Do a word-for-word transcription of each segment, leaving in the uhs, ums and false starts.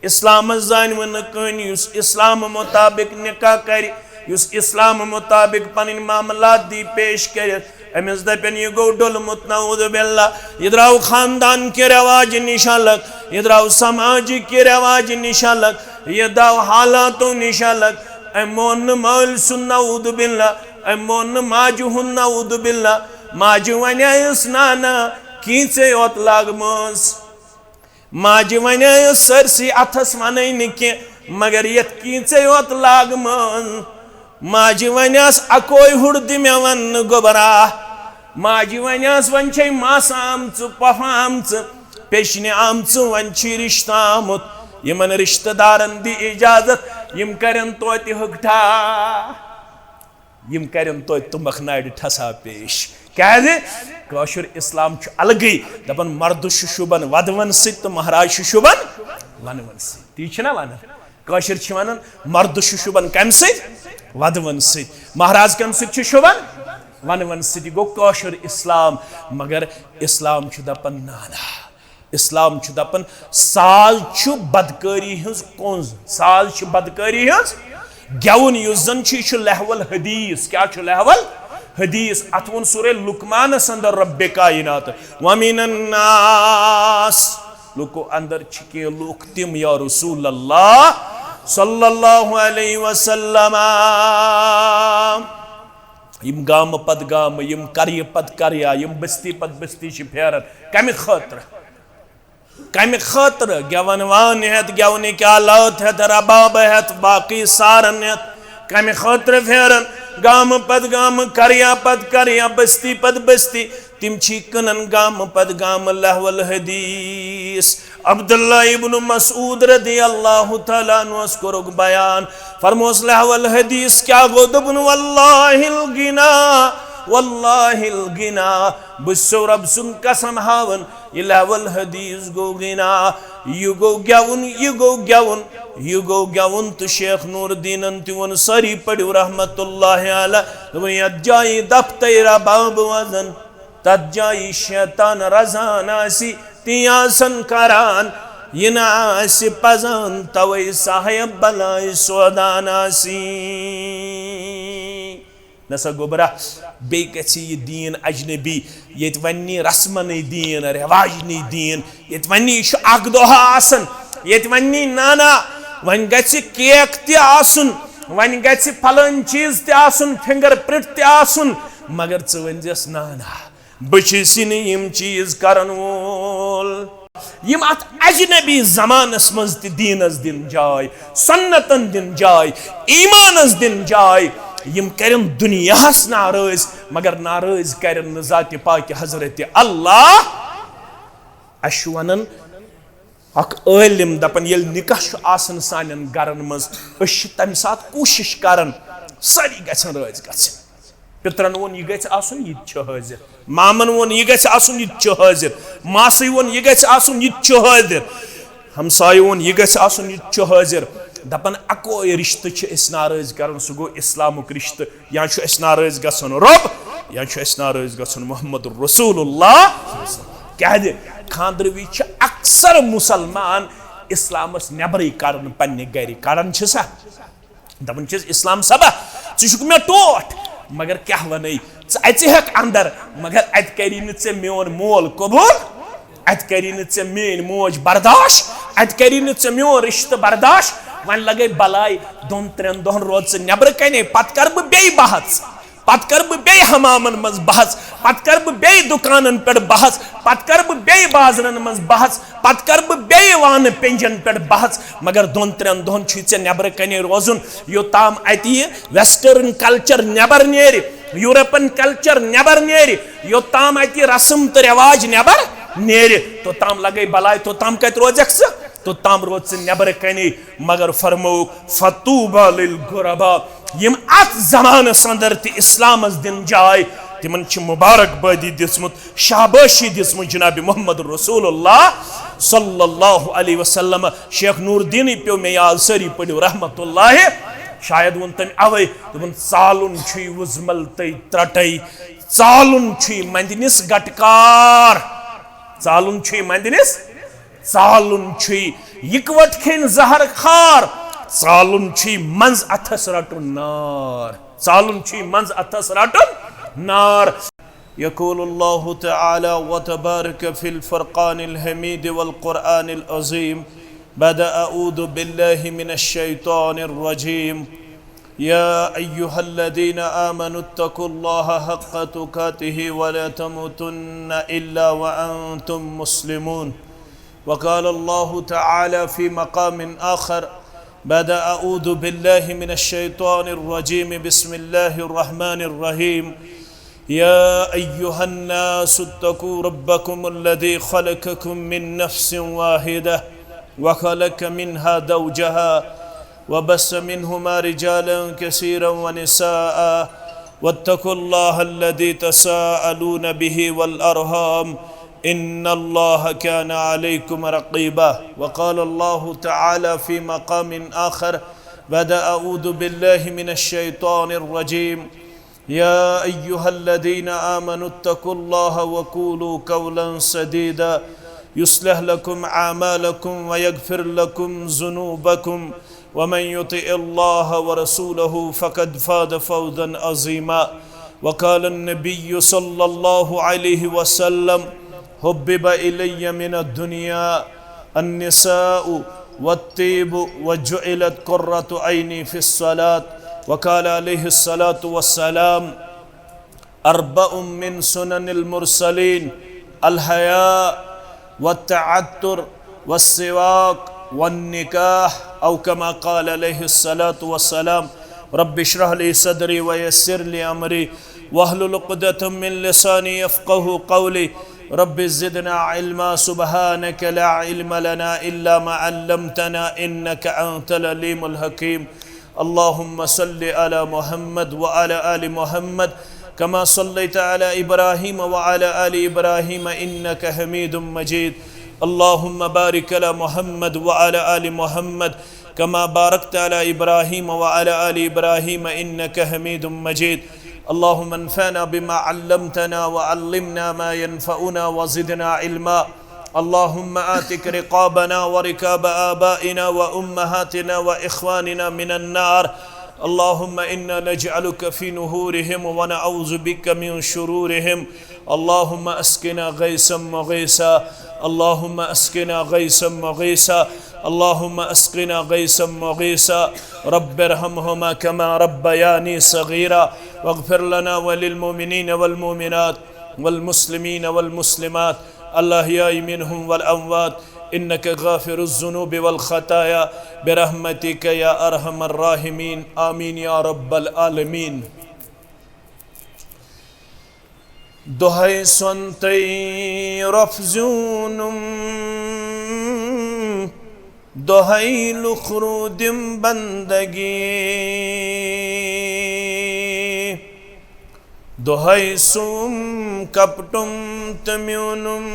اسلامس زانہِ وٕ نہٕ کٕہٕنۍ۔ یُس اسلام مطابق نکاح کرِ، یُس اسلام مطابق پنٕنۍ معاملات دی پیش کٔرِتھ، أمِس دپن یہِ گوٚو ڈوٚلمُت، نعوذ باللہ۔ یہِ درٛاو خاندان کہِ رواج نِش الگ، یہِ درٛاو سماج کہِ رواج نِش الگ، یہِ درٛاو حالاتو نِش الگ۔ أمۍ مون نہٕ مٲلۍ سُنٛد، نعوذ باللہ، أمۍ مون نہٕ ماجہِ ہُنٛد، نعوذ باللہ۔ ماجہِ ونیایس، نانا، کینژے یوت لاگہٕ مٲنٛز۔ ماجہِ ونیایس سٲرسٕے اتھس، ونَے نہٕ کینٛہہ، مگر یتھ کینژے یوت لاگہٕ مٲنٛز۔ ماجہِ ونیاس، اکوے ہُر دِ مےٚ وننہٕ گوٚبرا۔ ماجہِ ونیاس، وۄنۍ چھے ماسہٕ آمژٕ، پۄپھٕ آمژٕ، پیچھنہِ آمژٕ، وۄنۍ چھی رشتہٕ آمُت۔ یِمن رشتہٕ دارن دِ اجازت، یِم کرن توتہِ ہٕکٹھا۔ یِم کرن توتہِ تُمبکھ نارِ ٹھسا پیش۔ کیازِ؟ کٲشُر اسلام چھُ الگٕے، دپان مردٕ چھُ شوٗبان ودوَن سۭتۍ تہٕ مہراز چھُ شوٗبان ونوَن سۭتۍ۔ تی چھِنہ ونان؟ کٲشِر چھِ ونان مردٕ چھُ شوٗبان کمہِ سۭتۍ؟ ودوَن سۭتۍ۔ مہراز کمہِ سۭتۍ چھُ شوٗبان؟ ونوَن سۭتۍ۔ یہِ گوٚو کٲشُر اسلام۔ مگر اسلام چھُ دپان نہ نہ، اسلام چھُ دپان، ساز چھُ بدکٲری ہٕنٛز کونٛز، ساز چھُ بدکٲری ہٕنٛز۔ گٮ۪وُن یُس زن چھُ، یہِ چھُ لہو الحدیث۔ کیٛاہ چھُ لہو الحدیث؟ اتھ ووٚن سورہ لقمانس اندر رب کائنات، "ومن الناس"۔ لُکو اندر چھِ کینٛہہ لُکھ تِم، یا رسول اللہ صلی اللہ علیہ وسلم، یِم گامہٕ پتہٕ گامہٕ، یِم قریہِ پتہٕ قریہ، یِم بستی پتہٕ بستی چھِ پھیران۔ کمہِ خٲطرٕ؟ کمہِ خٲطرٕ؟ گٮ۪ون وان ہٮ۪تھ، گٮ۪ونٕکۍ آلات ہٮ۪تھ، رباب ہٮ۪تھ، باقٕے سارن ہٮ۪تھ۔ کمہِ خٲطرٕ پھیرن؟ گامہٕ پتہٕ گامہٕ، قریہ پتہٕ قریہ، بستی پتہٕ بستی۔ تِم چھی کٕنان گامہٕ پتہٕ گامہٕ لہو الحدیث۔ عبداللہ ابن مسعود رضی اللہ تعالیٰ عنہس کوٚرُکھ بیان، فرموس، لہو الحدیث کیٛاہ گوٚو؟ دوٚپُن، واللہ الغنا، واللہ الغنا، بہٕ چھُسو رب سُنٛد قسم ہاوان، یہِ لہو الحدیث گوٚو غنا، یہِ گوٚو گٮ۪وُن، یہِ گوٚو گٮ۪وُن، یہِ گوٚو گٮ۪وُن۔ تہٕ شیخ نور الدینن تہِ ووٚن، سٲری پٔرِو رحمت اللہ علیہ، دوٚپُن، یتھ جایہِ دفتر رباب وزن، تتھ جایہِ شیطان رزان آسہِ، تی آسن کران، یہِ نہٕ آسہِ پزان، توے صاحب بلاے سودان آسہِ۔ نسا گوٚبرا، بیٚیہِ گژھِ یہِ دیٖن اجنبی، ییٚتہِ وۄنۍ نی رسمنٕے دیٖن، رٮ۪واجنٕے دیٖن، ییٚتہِ وۄنۍ نی یہِ چھُ اکھ دۄہ آسان، ییٚتہِ وۄنۍ نی نانا، وۄنۍ گژھِ کیک تہِ آسُن، وۄنۍ گژھِ پھلٲنۍ چیٖز تہِ آسُن، فنگر پرنٹ تہِ آسُن، مگر ژٕ ؤنۍ زٮ۪س نانا۔ بہٕ چھُس نہٕ یِم چیٖز کرن وول۔ یِم اتھ اجنبی زمانس منٛز تہِ دیٖنس دِن جاے، سنتن دِن جاے، ایمانس دِن جاے، یِم کرن دُنیاہس ناراض، مگر ناراض کرن نہٕ ذاتِ پاکِ حضرت اللہ۔ اسہِ چھُ ونان اکھ عٲلِم دپان، ییٚلہِ نکاح چھُ آسان سانٮ۪ن گرن منٛز، أسۍ چھِ تمہِ ساتہٕ کوٗشش کران سٲری گژھن رٲضۍ گژھٕنۍ۔ پِترن ووٚن، یہِ گژھِ آسُن، یہِ تہِ چھُ حٲضِر۔ مامن ووٚن، یہِ گژھِ آسُن، یہِ تہِ چھُ حٲضِر۔ ماسٕے ووٚن، یہِ گژھِ آسُن، یہِ تہِ چھُ حٲضِر۔ ہمسایہِ ووٚن، یہِ گژھِ آسُن، یہِ تہِ چھُ حٲضِر۔ دپان، اکوے رشتہٕ چھِ أسۍ ناراض کران، سُہ گوٚو اسلامُک رشتہٕ۔ یا چھُ اَسہِ ناراض گژھُن رۄب، یا چھُ اَسہِ ناراض گژھُن محمد رسول اللہ۔ کیٛازِ؟ خانٛدرٕ وِزِ چھِ اکثر مُسلمان اسلامس نٮ۪برٕے کڑان پننہِ گرِ۔ کڑان چھِ سا؟ دپان چھِس، "اسلام صٲبا، ژٕ چھُکھ مےٚ ٹوٹھ، مگر کیٛاہ ونے، ژٕ اژِ ہٮ۪کھ اندر، مگر اتہِ کری نہٕ ژےٚ میون مول قبول۔" اتہِ کری نہٕ ژےٚ میٲنۍ موج برداش، اتہِ کری نہٕ ژےٚ میون رشتہٕ برداش۔ وۄنۍ لگے بلاے، دۄن ترٛٮ۪ن دۄہن روز ژٕ نٮ۪برٕ کنے، پتہٕ کرٕ بہٕ بیٚیہِ بحث، پتہٕ کرٕ بہٕ بیٚیہِ حمامن منٛز بحث، پتہٕ کرٕ بہٕ بیٚیہِ دُکانن پٮ۪ٹھ بحث، پتہٕ کرٕ بہٕ بیٚیہِ بازرن منٛز بحث، پتہٕ کرٕ بہٕ بیٚیہِ وانہٕ پینجن پٮ۪ٹھ بحث۔ مگر دۄن ترٛٮ۪ن دۄہن چھُے ژےٚ نٮ۪برٕ کنے روزُن، یوٚتام اتہِ یہِ ویسٹرن کلچر نٮ۪بر نیرِ، یورپن کلچر نٮ۪بر نیرِ، یوٚتام اتہِ رسم تہٕ رواج نٮ۪بر نیرِ، توٚتام لگے بلاے، توٚتام کتہِ روزکھ ژٕ؟ توٚتام روز ژٕ نٮ۪برٕ کنے۔ مگر فرمووُکھ، "فطوبى للغرباء"، یِم اتھ زمانس اندر تہِ اسلامس دِن جاے، تِمن چھِ مبارک بٲدی دِژمٕژ، شابٲشی دِژمٕژ جناب محمد رسول اللہ صلی اللہ علیہ وسلم۔ شیخ نور الدینٕے پیوٚو مےٚ یاد، سٲری پٔرِو رحمت اللہ، شاید ووٚن تٔمۍ اوے، دوٚپُن، "ژالُن چھُے وُزمل تہٕ ترٛٹے، ژالُن چھُے مندنِس گٹکار، ژالُن چھُے مندنِس، ژالُن چھُے اِکوَٹ کھیٚنۍ زہر خار، ژالُن چھُے منٛز اَتھس رَٹُن نار، ژالُن چھُے منٛز اَتھس رَٹُن نار۔ يقول الله تعالى وتبارك في الفرقان الحميد والقرآن العظيم بعد أعوذ بالله من الشيطان الرجيم. يا أيها الذين آمنوا اتقوا الله حق تقاته ولا تموتن إلا وأنتم مسلمون. وقال الله تعالى في مقام آخر بعد أعوذ بالله من الشيطان الرجيم، بسم الله الرحمن الرحيم. يا أيها الناس اتقوا ربكم الذي خلقكم من نفس واحدة وخلق منها زوجها وبث منهما رجالا كثيرا ونساء واتقوا الله الذي تساءلون به والأرحام إن الله كان عليكم رقيبا. وقال الله تعالى في مقام آخر بعد أعوذ بالله من الشيطان الرجيم. يا أيها الذين آمنوا اتقوا الله وقولوا قولا سديدا يصلح لكم أعمالكم ويغفر لكم ذنوبكم ومن يطع الله ورسوله فقد فاز فوزا عظيما. وقال النبي صلى الله عليه وسلم: حبب إلي من الدنيا النساء والطيب وجعلت قرة عيني في الصلاة. وقال عليه الصلاة والسلام: أربع من سنن المرسلين: الحياء والتعطر والسواك والنكاح، أو كما قال عليه الصلاة والسلام. رب اشرح لي صدري ويسر لي أمري واحلل عقدة من لساني يفقه قولي. رب زدنا علما، سبحانك لا علم لنا إلا ما علمتنا إنك أنت العليم الحكيم. اللهم صل على محمد وعلى آل محمد كما صليت على إبراهيم وعلى آل إبراهيم إنك حميد مجيد. اللهم بارك على محمد وعلى آل محمد كما باركت على إبراهيم وعلى آل إبراهيم إنك حميد مجيد. اللهم انفعنا بما علمتنا وعلمنا ما ينفعنا وزدنا علما. اللهم أعتق رقابنا ورقاب آبائنا وأمهاتنا وإخواننا من النار. اللهم إنا نجعلك في نحورهم ونعوذ بك من شرورهم. اللهم اسقنا غيثا مغيثا. اللهم اسقنا غيثا مغيثا. اللهم اسقنا غيثا مغيثا. رب ارحمهما كما ربياني صغيرا. واغفر لنا وللمؤمنين والمؤمنات والمسلمين والمسلمات الأحياء منهم والأموات إنك غافر الذنوب والخطايا برحمتك يا أرحم الراحمين. آمين يا رب العالمين. دۄہے سۄنتٕے رۄپھ زیوٗنُم، دۄہے لُکھ روٗدِم بندگی۔ دۄہے سوٗم کپٹُم تہٕ میوٗنُم،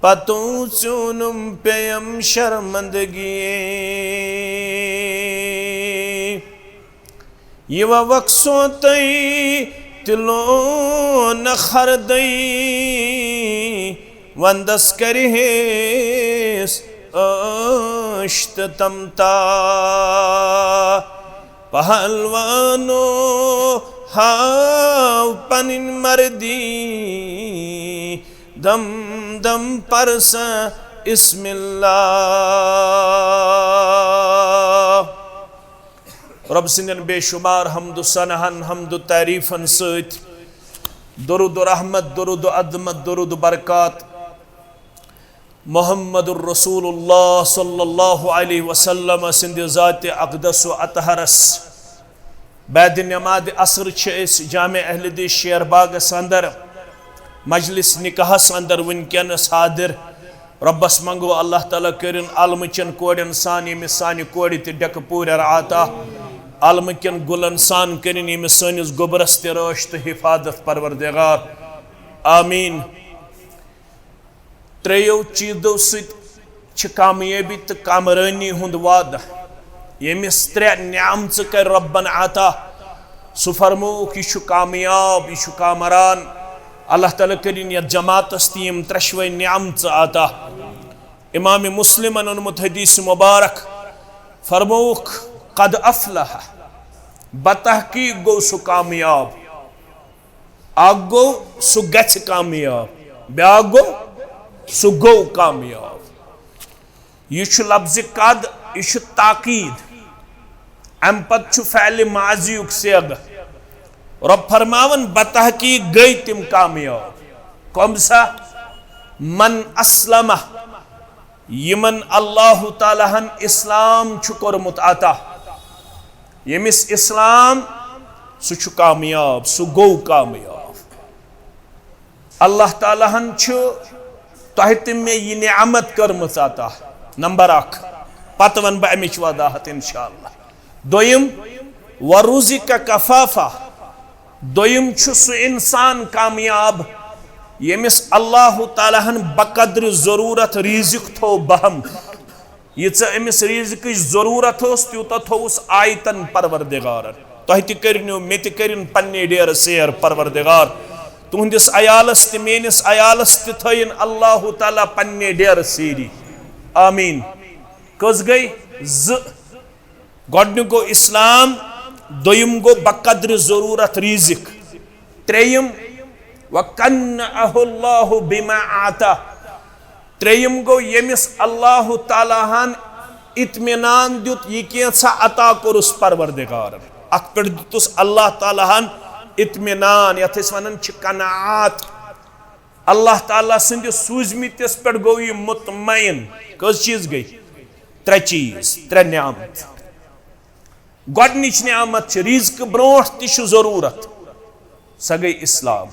پتو ژیوٗنُم پیٚیم شرمندگی۔ یہِ وق سونتٕے تہِ لونکھ ہردٕے، وندس کرِہیس عٲش تہٕ تمتا۔ پہلوانو ہاو پنٕنۍ مردی، دم دم پرسا اسم اللہ۔ رۄب سٕنٛدٮ۪ن بے شمار حمد و ثناہن، حمد و تعریفن سۭتۍ درود و رحمت، درود و عظمت، درود و برکات محمد الرسول اللہ صلی اللہ علیہ وسلم سٕنٛدِ ذاتِ اقدس و اطہرس۔ بعد نماز عصر چھِ أسۍ جامع اہل حدیث شیر باغس اندر مجلس نکاحس اندر وٕنکیٚنس حاضر۔ رۄبس منگو اللہ تعالیٰ کٔرِن عالمہٕ چٮ۪ن کورٮ۪ن سان ییٚمِس سانہِ کورِ تہِ ڈٮ۪کہٕ پوٗرٮ۪ر عطا، عالمہٕ کٮ۪ن گُلن سان کٔرِن ییٚمِس سٲنِس گوٚبرس تہِ رٲچھ تہٕ حفاظت پروردگار۔ آمین۔ ترٛیٚیو چیٖزو سۭتۍ چھِ کامیٲبی تہٕ کامرٲنی ہُنٛد وعدٕ۔ ییٚمِس ترٛےٚ نعمژٕ کرِ رۄبن عطا، سُہ فرمووُکھ، یہِ چھُ کامیاب، یہِ چھُ کامران۔ اللہ تعالیٰ کٔرِن یَتھ جماعتس تہِ یِم ترٛٮ۪شوَے نعمژٕ عطا۔ امام مسلمن اوٚنمُت حدیث مبارک، فرمووُکھ، "قد افلح"، بتحقیق گوٚو سُہ کامیاب۔ اکھ گوٚو سُہ گژھِ کامیاب، بیاکھ گوٚو سُہ گوٚو کامیاب۔ یہِ چھُ لفظِ قد، یہِ چھُ تاکید۔ امہِ پتہٕ چھُ فعلِ ماضی یُک صیغہ۔ رۄب فرماوان، بتحقیق گٔے تِم کامیاب۔ کم سا؟ من اسلم، یِمن اللہ تعالیٰ ہن اسلام چھُ کوٚرمُت عطا۔ ییٚمِس اسلام، سُہ چھُ کامیاب، سُہ گوٚو کامیاب۔ اللہ تعالیٰ ہن چھُ تۄہہِ تہٕ مےٚ یہِ نعمت کٔرمٕژ عطا۔ نمبر اکھ، پتہٕ ونہٕ بہٕ امِچ وضاحت انشاءاللہ۔ دوٚیِم، ورزق کفافا۔ دوٚیِم چھُ سُہ انسان کامیاب، ییٚمِس اللہ تعالیٰ ہن بقدر ضروٗرت رزق تھوو بہم۔ ییٖژاہ أمِس رزقٕچ ضروٗرت ٲس، تیوٗتاہ تھووُس آیتن پروردگارن۔ تۄہہِ تہِ کٔرِنو، مےٚ تہِ کٔرِن پننہِ ڈیرٕ سیر پروردگار۔ تُہنٛدِس عیالس تہِ، میٲنِس عیالس تہِ تھٲیِن اللہ تعالیٰ پننہِ ڈیرٕ سیری۔ آمین۔ کٔژ گٔے؟ زٕ۔ گۄڈٕنیُک گوٚو اسلام، دوٚیِم گوٚو بقدر ضروٗرت رزق، ترٛیٚیِم، "وقنعه الله بما آتاه"۔ ترٛیٚیِم گوٚو، ییٚمِس اللہ تعالیٰ ہن اطمینان دیُت، یہِ کینٛژھا عطا کوٚرُس پروردگارن۔ اتھ پٮ۪ٹھ دیُتُس اللہ تعالیٰ ہن اطمینان، یتھ أسۍ ونان چھِ قناعت۔ اللہ تعالیٰ سٕنٛدِ سوٗزمٕتِس پٮ۪ٹھ گوٚو یہِ مطمئن۔ کٔژ چیٖز گٔے؟ ترٛےٚ چیٖز، ترٛےٚ نعمت۔ گۄڈٕنِچ نعمت چھِ رزق، برونٛٹھ تہِ چھُ ضروٗرت، سۄ گٔے اسلام۔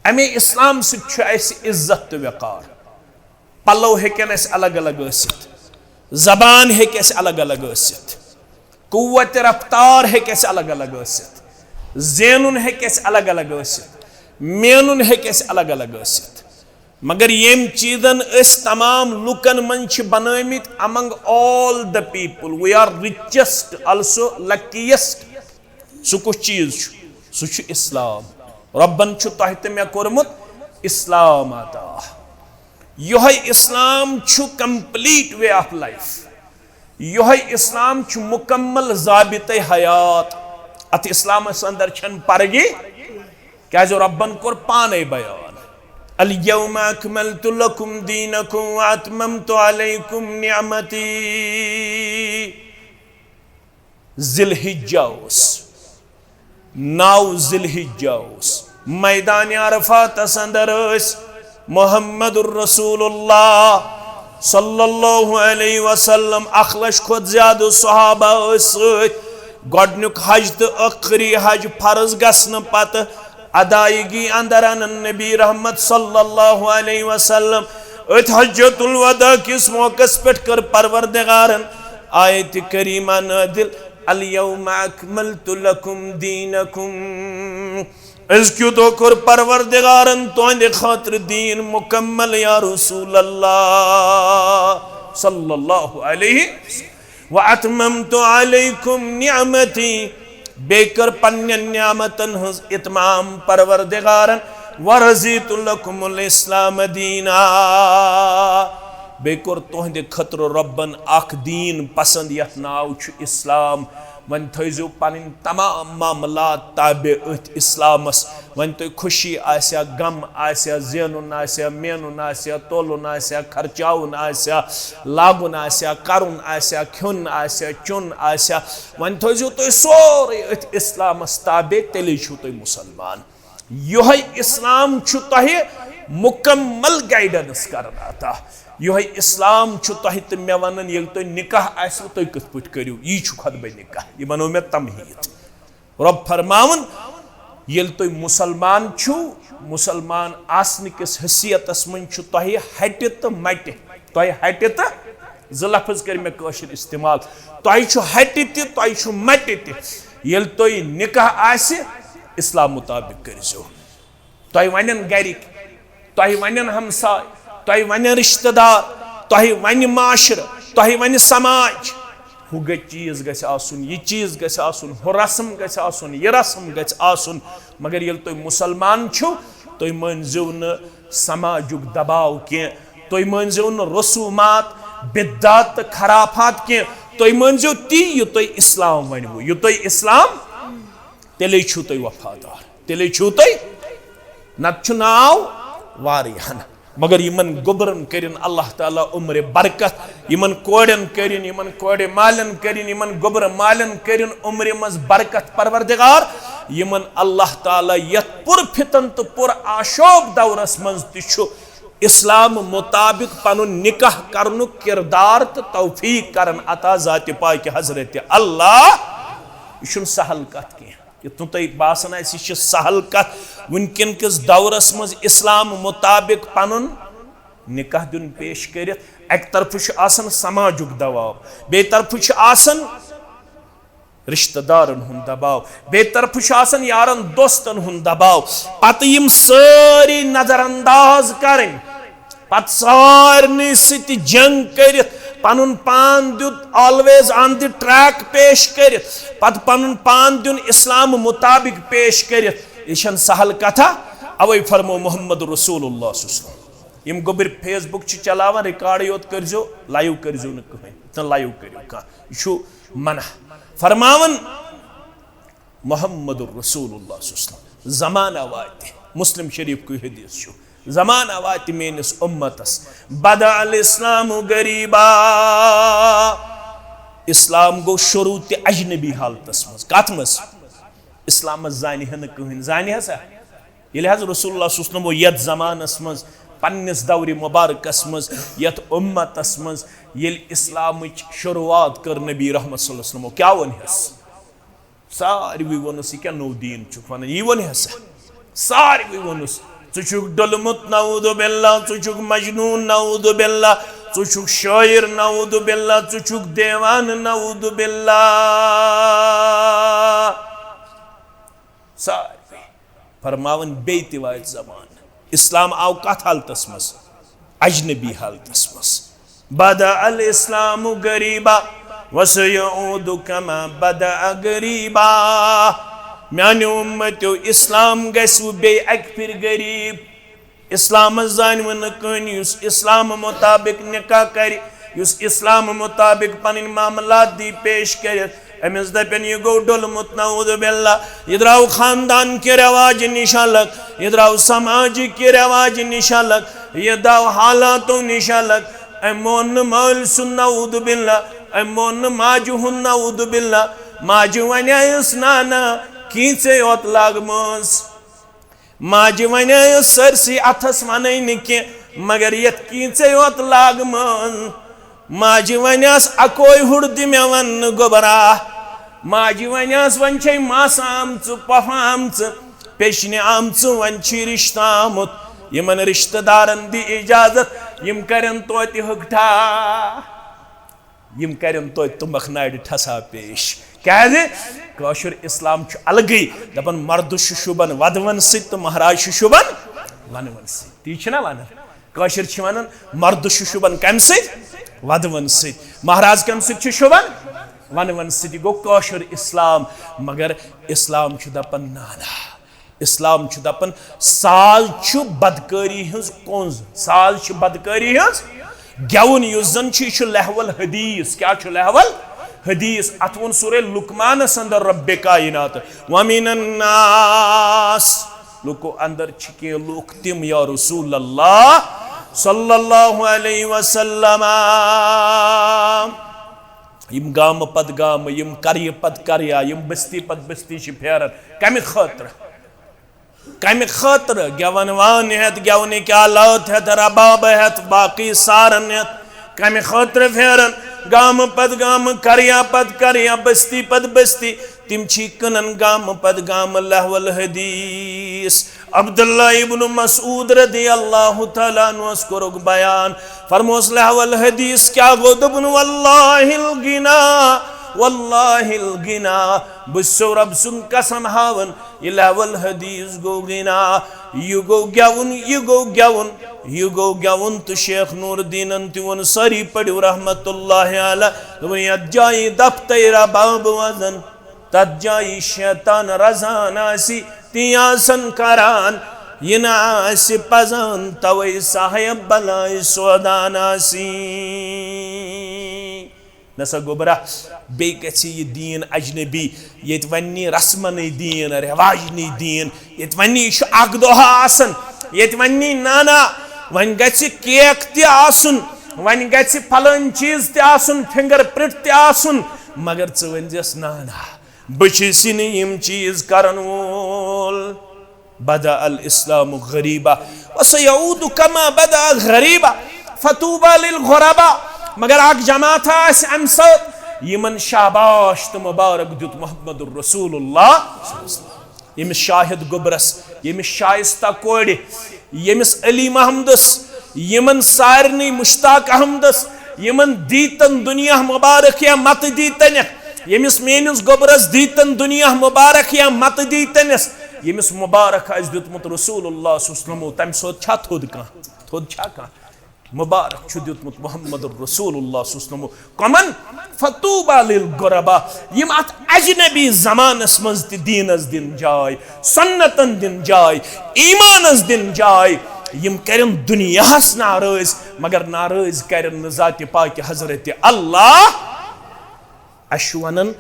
امے اسلام سۭتۍ چھُ اسہِ عزت تہٕ وقار۔ پلو ہیٚکن اسہِ الگ الگ ٲسِتھ، زبان ہیٚکہِ اسہِ الگ الگ ٲسِتھ، قوت رفتار ہیٚکہِ اسہِ الگ الگ ٲسِتھ، زینُن ہیٚکہِ اسہِ الگ الگ ٲسِتھ، مینُن ہیٚکہِ اسہِ الگ الگ ٲسِتھ۔ مگر ییٚمۍ چیٖزن أسۍ تمام لُکن منٛز چھِ بنٲومٕتۍ، among all the people we are richest also luckiest، سُہ کُس چیٖز چھُ؟ سُہ چھُ اسلام۔ رۄبن چھُ تۄہہِ تہٕ مےٚ کوٚرمُت اسلام عطا۔ یِہوٚے اسلام چھُ complete way of life۔ یِہوٚے اسلام چھُ مکمل ضابطۂ حیات۔ اتھ اسلامس اندر چھنہٕ پرگی، کیازِ رۄبن کوٚر پانے بیان، "الیوم اکملت لکم دینکم واتممت علیکم نعمتی۔" ذی الحجہ اوس، نو ذی الحجہ اوس، میدان عرفاتس اندر ٲسۍ محمد رسول اللہ صلی اللہ علیہ وسلم، اکھ لچھ کھۄتہٕ زیادٕ صحابہ ٲسۍ سۭتۍ۔ گۄڈٕنیُک حج تہٕ ٲخری حج فرض گژھنہٕ پتہٕ ادائیگی اندر انن نبی رحمت صلی اللہ علیہ وسلم۔ أتھۍ حجۃ الوداع کِس موقعس پٮ۪ٹھ کٔر پروردگارن آیت کریمہ نازل، "الیوم اکملت لکم دینکم۔" أزکہِ دۄہ کوٚر پروردگارن تُہنٛدِ خٲطرٕ دیٖن مکمل یا رسول اللہ صلی اللہ علیہ وسلم۔ "واتممت علیکم نعمتی"، بیٚیہِ کٔر پننٮ۪ن نعمتن ہٕنٛز اتمام پروردگارن، "ورضیت لکم الاسلام دینا"، بیٚیہِ کوٚر تُہنٛدِ خٲطرٕ رۄبن اکھ دیٖن پسند یتھ ناو چھُ اسلام۔ وۄنۍ تھٲیزیو پنٕنۍ تمام معاملات تابع أتھۍ اسلامس۔ وۄنۍ تۄہہِ خوشی آسیا، غم آسیا، زینُن آسیا، مینُن آسیا، تولُن آسیا، خرچاوُن آسیا، لاگُن آسیا، کرُن آسیا، کھیوٚن آسیا، چیوٚن آسیا، وۄنۍ تھٲیزیو تُہۍ سورُے أتھۍ اسلامس تابع، تیٚلے چھِو تُہۍ مسلمان۔ یِہوٚے اسلام چھُ تۄہہِ مکمل guidance کران عطا۔ یِہوٚے اسلام چھُ تۄہہِ تہٕ مےٚ ونان، ییٚلہِ تۄہہِ نکاح آسِوٕ، تُہۍ کِتھ پٲٹھۍ کٔرِو۔ یی چھُ خطبہ نکاح، یہِ ونو مےٚ تمہیٖد۔ رۄب فرماوان، ییٚلہِ تُہۍ مسلمان چھِو، مسلمان آسنہٕ کِس حیثیتس منٛز چھُ تۄہہِ ہٹہِ تہٕ مٹہِ، تۄہہِ ہٹہِ تہٕ، زٕ لفظ کٔرۍ مےٚ کٲشِر استعمال، تۄہہِ چھُ ہٹہِ تہِ، تۄہہِ چھُ مٹہِ تہِ۔ ییٚلہِ تۄہہِ نکاح آسہِ، اسلام مطابق کٔرۍزیو۔ تۄہہِ ونن گرِکۍ، تۄہہِ ونن ہمساے، تۄہہِ ونن رشتہٕ دار، تۄہہِ ونہِ معاشرٕ، تۄہہِ ونہِ سماج، ہُہ گژھِ، چیٖز گژھِ آسُن، یہِ چیٖز گژھِ آسُن، ہُہ رسم گژھِ آسُن، یہِ رسم گژھِ آسُن۔ مگر ییٚلہِ تُہۍ مسلمان چھِو، تُہۍ مٲنۍزیو نہٕ سماجُک دباو کینٛہہ، تُہۍ مٲنزیو نہٕ رسومات، بدعت تہٕ خرافات کینٛہہ۔ تُہۍ مٲنزیو تی، یہِ تۄہہِ اسلام ونوٕ، یہِ تۄہہِ اسلام، تیٚلے چھِو تُہۍ وفادار، تیٚلے چھِو تُہۍ، نتہٕ چھُ ناو واریاہن۔ مگر یِمن گوٚبرن کٔرِن اللہ تعالیٰ عمرِ برکت، یِمن کورٮ۪ن کٔرِن، یِمن کورِ مالٮ۪ن کٔرِن، یِمن گوٚبرٕ مالٮ۪ن کٔرِن عمرِ منٛز برکت۔ پروردگار، یِمن اللہ تعالیٰ یتھ پر فتن تہٕ پر آشوب دورس منٛز تہِ چھُ اسلام مطابق پنُن نکاح کرنُک کردار تہٕ توفیق کرن عطا ذاتِ پاکہِ حضرت اللہ۔ یہِ چھُنہٕ سہل کتھ کینٛہہ۔ یہِ تۄہہِ باسان آسہِ، یہِ چھِ سہل کتھ۔ وٕنکیٚن کِس دورس منٛز اسلام مطابق پنُن نکاح دیُن پیش کٔرِتھ، اکہِ طرفہٕ چھُ آسان سماجُک دباو، بیٚیہِ طرفہٕ چھُ آسان رشتہٕ دارن ہُنٛد دباو، بیٚیہِ طرفہٕ چھُ آسان یارن دوستن ہُنٛد دباو۔ پتہٕ یِم سٲری نظر انداز کرٕنۍ، پتہٕ سارنٕے سۭتۍ جنگ کٔرِتھ، پنُن پان دیُت always on the track پیش کٔرِتھ، پتہٕ پنُن پان دیُن اسلام مطابق پیش کٔرِتھ، یہِ چھَنہٕ سہل کتھا۔ اوے فرمو محمد رسول اللہ صلی اللہ علیہ وسلم، یِم گوٚبٕرۍ Facebook چھِ چلاوان، ریکارڈ یوت کٔرزیو، لایو کٔرزیو نہٕ کٕہٕنۍ، نہ لایو کٔرِو کانٛہہ، یہِ چھُ منع۔ فرماوان محمد رسول اللہ صلی اللہ علیہ وسلم، زمانہ واتہِ، مسلم شریف کُے حدیث چھُ، زمانہ واتہِ میٲنِس اُمتس، بدأ الاسلام غریبا، اسلام گوٚو شروع تہِ اجنبی حالتس منٛز۔ کتھ منٛز؟ اسلامس زانہِ ہا نہٕ کٕہٕنۍ، زانہِ ہا سا؟ ییٚلہِ حض رسول اللہ صلی اللہ علیہ وسلم یتھ زمانس منٛز، پننِس دورِ مبارکس منٛز، یتھ اُمتس منٛز، ییٚلہِ اسلامٕچ شروعات کٔر نبی رحمت صلی اللہ علیہ وسلم، کیٛاہ ووٚن ہس؟ ساروٕے ووٚنُس، یہِ کیٛاہ نوٚو دیٖن چھُکھ ونان؟ یی ووٚن ہسا؟ ساروٕے ووٚنُس، ژٕ چھُکھ ڈوٚلمُت، نعوذ باللہ، ژٕ چھُکھ مجنون، نعوذ باللہ، ژٕ چھُکھ شٲعر، نعوذ باللہ، ژٕ چھُکھ دیوانہٕ، نعوذ باللہ۔ ساروٕے۔ فرماوان بیٚیہِ تہِ واتہِ زمانہٕ۔ اسلام آو کتھ حالتس منٛز؟ اجنبی حالتس منٛز۔ بدأ الاسلام غریبا وسيعود كما بدأ غريبا۔ میانیو اُمتیو، اسلام گژھِ وۄنۍ بیٚیہِ اکہِ پھِرِ غریب۔ اسلامس زانہِ وۄنۍ نہٕ کٕہٕنۍ، یُس اسلام مطابق نکاح کرِ، یُس اسلام مطابق پنٕنۍ معاملات دی پیش کٔرِتھ، أمِس دَپن، یہِ گوٚو ڈوٚلمُت، نعوذ باللہ۔ یہِ درٛاو خاندان کہِ رٮ۪واج نِش الگ، یہِ درٛاو سماج کہِ رٮ۪واج نِش الگ، یہِ درٛاو حالاتو نِش الگ۔ أمۍ مون نہٕ مٲلۍ سُنٛد، نعوذ باللہ۔ أمۍ مون نہٕ ماجہِ ہُنٛد، نعوذ باللہ۔ ماجہِ وَنییَس، نانا، کینٛژھے یوت لاگہٕ مٲنٛز۔ ماجہِ وَنییَس سٲرسٕے اَتھَس وَنَے نہٕ کینٛہہ، مگر یَتھ کینٛژھے یوت لاگہٕ مٲنٛز۔ ماجہِ وَنیس، اَکوے ہُر دِ مےٚ وَننہٕ گوٚبرا۔ ماجہِ وَنیس، وۄنۍ چھے ماسہٕ آمژٕ، پۄپھٕ آمژٕ، پیچھنہِ آمژٕ، وۄنۍ چھُے رِشتہٕ آمُت۔ یِمَن رِشتہٕ دارَن دِ اِجازت، یِم کَرن توتہِ ہٕگٹھا۔ یِم کَرن توتہِ تُمبَکھ نارِ ٹھسا پیش۔ کیٛازِ؟ کٲشُر اِسلام چھُ الگٕے۔ دَپان، مَردٕ چھُ شوٗبان وَدوَن سۭتۍ تہٕ مہراز چھُ شوٗبان وَنوَن سۭتۍ۔ تی چھِنہ وَنان؟ کٲشِر چھِ وَنان، مَردٕ چھُ شوٗبان کَمہِ سۭتۍ؟ وَدوَن سۭتۍ۔ مہراز کَمہِ سۭتۍ چھُ شوٗبان؟ وَنوَن سۭتۍ۔ یہِ گوٚو کٲشُر اِسلام۔ مگر اِسلام چھُ دَپان، نہ، نہ۔ اسلام چھُ دپان، ساز چھُ بدکٲری ہٕنٛز کونٛز، ساز چھُ بدکٲری ہٕنٛز گٮ۪وُن، یُس زن چھُ، یہِ چھُ لہو الحدیث۔ کیٛاہ چھُ لہو الحدیث؟ اتھ ووٚن سورہ لقمانس اندر رب کائنات، "ومن الناس"، لُکو اندر چھِ کینٛہہ لُکھ تِم، یا رسول اللہ صلی اللہ علیہ وسلم، یِم گامہٕ پتہٕ گامہٕ، یِم قریہِ پتہٕ قریہ، یِم بستی پتہٕ بستی چھِ پھیران۔ کمہِ خٲطرٕ؟ کمہِ خٲطرٕ؟ گٮ۪ون وان ہٮ۪تھ، گٮ۪ونٕکۍ آلات ہٮ۪تھ، رباب ہٮ۪تھ، باقٕے سارن ہٮ۪تھ۔ کمہِ خٲطرٕ پھیران؟ گامہٕ پتہٕ گامہٕ، قریہ پتہٕ قریہ، بستی پتہٕ بستی۔ تِم چھی کٕنان گامہٕ پتہٕ گامہٕ لہو الحدیث۔ عبداللہ ابن مسعود رضی اللہ تعالیٰ عنہس کوٚرُکھ بیان، فرموس، لہو الحدیث کیٛاہ گوٚو؟ دوٚپُن، واللہ الغنا، واللہ الغنا، بہٕ چھُسو رب سُنٛد قسم ہاوان، یہِ لہو الحدیث گوٚو غنا، یہِ گوٚو گٮ۪وُن، یہِ گوٚو گٮ۪وُن، یہِ گوٚو گٮ۪وُن۔ تہٕ شیخ نور الدینن تہِ ووٚن، سٲری پٔرِو رحمت اللہ علیہ، دوٚپُن، یتھ جایہِ دفتَے رباب وزن، تتھ جایہِ شیطان رزان آسہِ، تی آسن کران۔ یہِ نہٕ آسہِ پزان، توے صاحب بلایہِ سودان آسی۔ نسا گوٚبرا، بیٚیہِ گژھِ یہِ دیٖن اجنبی، ییٚتہِ وننی رسمنٕے دیٖن، رٮ۪واجنٕے دیٖن، ییٚتہِ وننی یہِ چھُ اکھ دۄہ آسان، ییٚتہِ وننی نہ نہ، وۄنۍ گژھِ کیک تہِ آسُن، وۄنۍ گژھِ فلٲنۍ چیٖز تہِ آسُن، فنگر پرنٹ تہِ آسُن، مگر ژٕ ؤنۍ زٮ۪س نہ نہ، بہٕ چھُس یہِ نہٕ یِم چیٖز کرن وول۔ بدأ الإسلام غريبا وسيعود كما بدأ غريبا فطوبى للغرباء۔ مگر اکھ جماعت آسہِ امہِ سۭتۍ یِمن شاباش تہٕ مبارک دیُت محمد رسول اللہ، ییٚمِس شاہد گوٚبرس، ییٚمِس شایستہ کورِ، ییٚمِس علی محمدس، یِمن سارنٕے مشتاق احمدس، یِمن دیتن دُنیا مبارک یا مت دیتنکھ، ییٚمِس میٲنِس گوٚبرس دیتن دُنیا مبارک یا مت دیتنس، ییٚمِس مبارک آسہِ دیُتمُت رسول اللہ صلی اللہ علیہ وسلم، تمہِ سۭتۍ چھا تھوٚد کانٛہہ؟ تھوٚد چھا کانٛہہ؟ مبارک چھُ دیُتمُت محمد رسول اللہ صلی اللہ علیہ وسلم۔ کمن؟ فطوبى للغرباء، یِم اتھ اجنبی زمانس منٛز تہِ دیٖنس دِن جاے، سنتن دِن جاے، ایمانس دِن جاے، یِم کرن دُنیاہس ناراض، مگر ناراض کرن نہٕ ذاتِ پاکِ حضرت اللہ۔ اسہِ چھُ ونان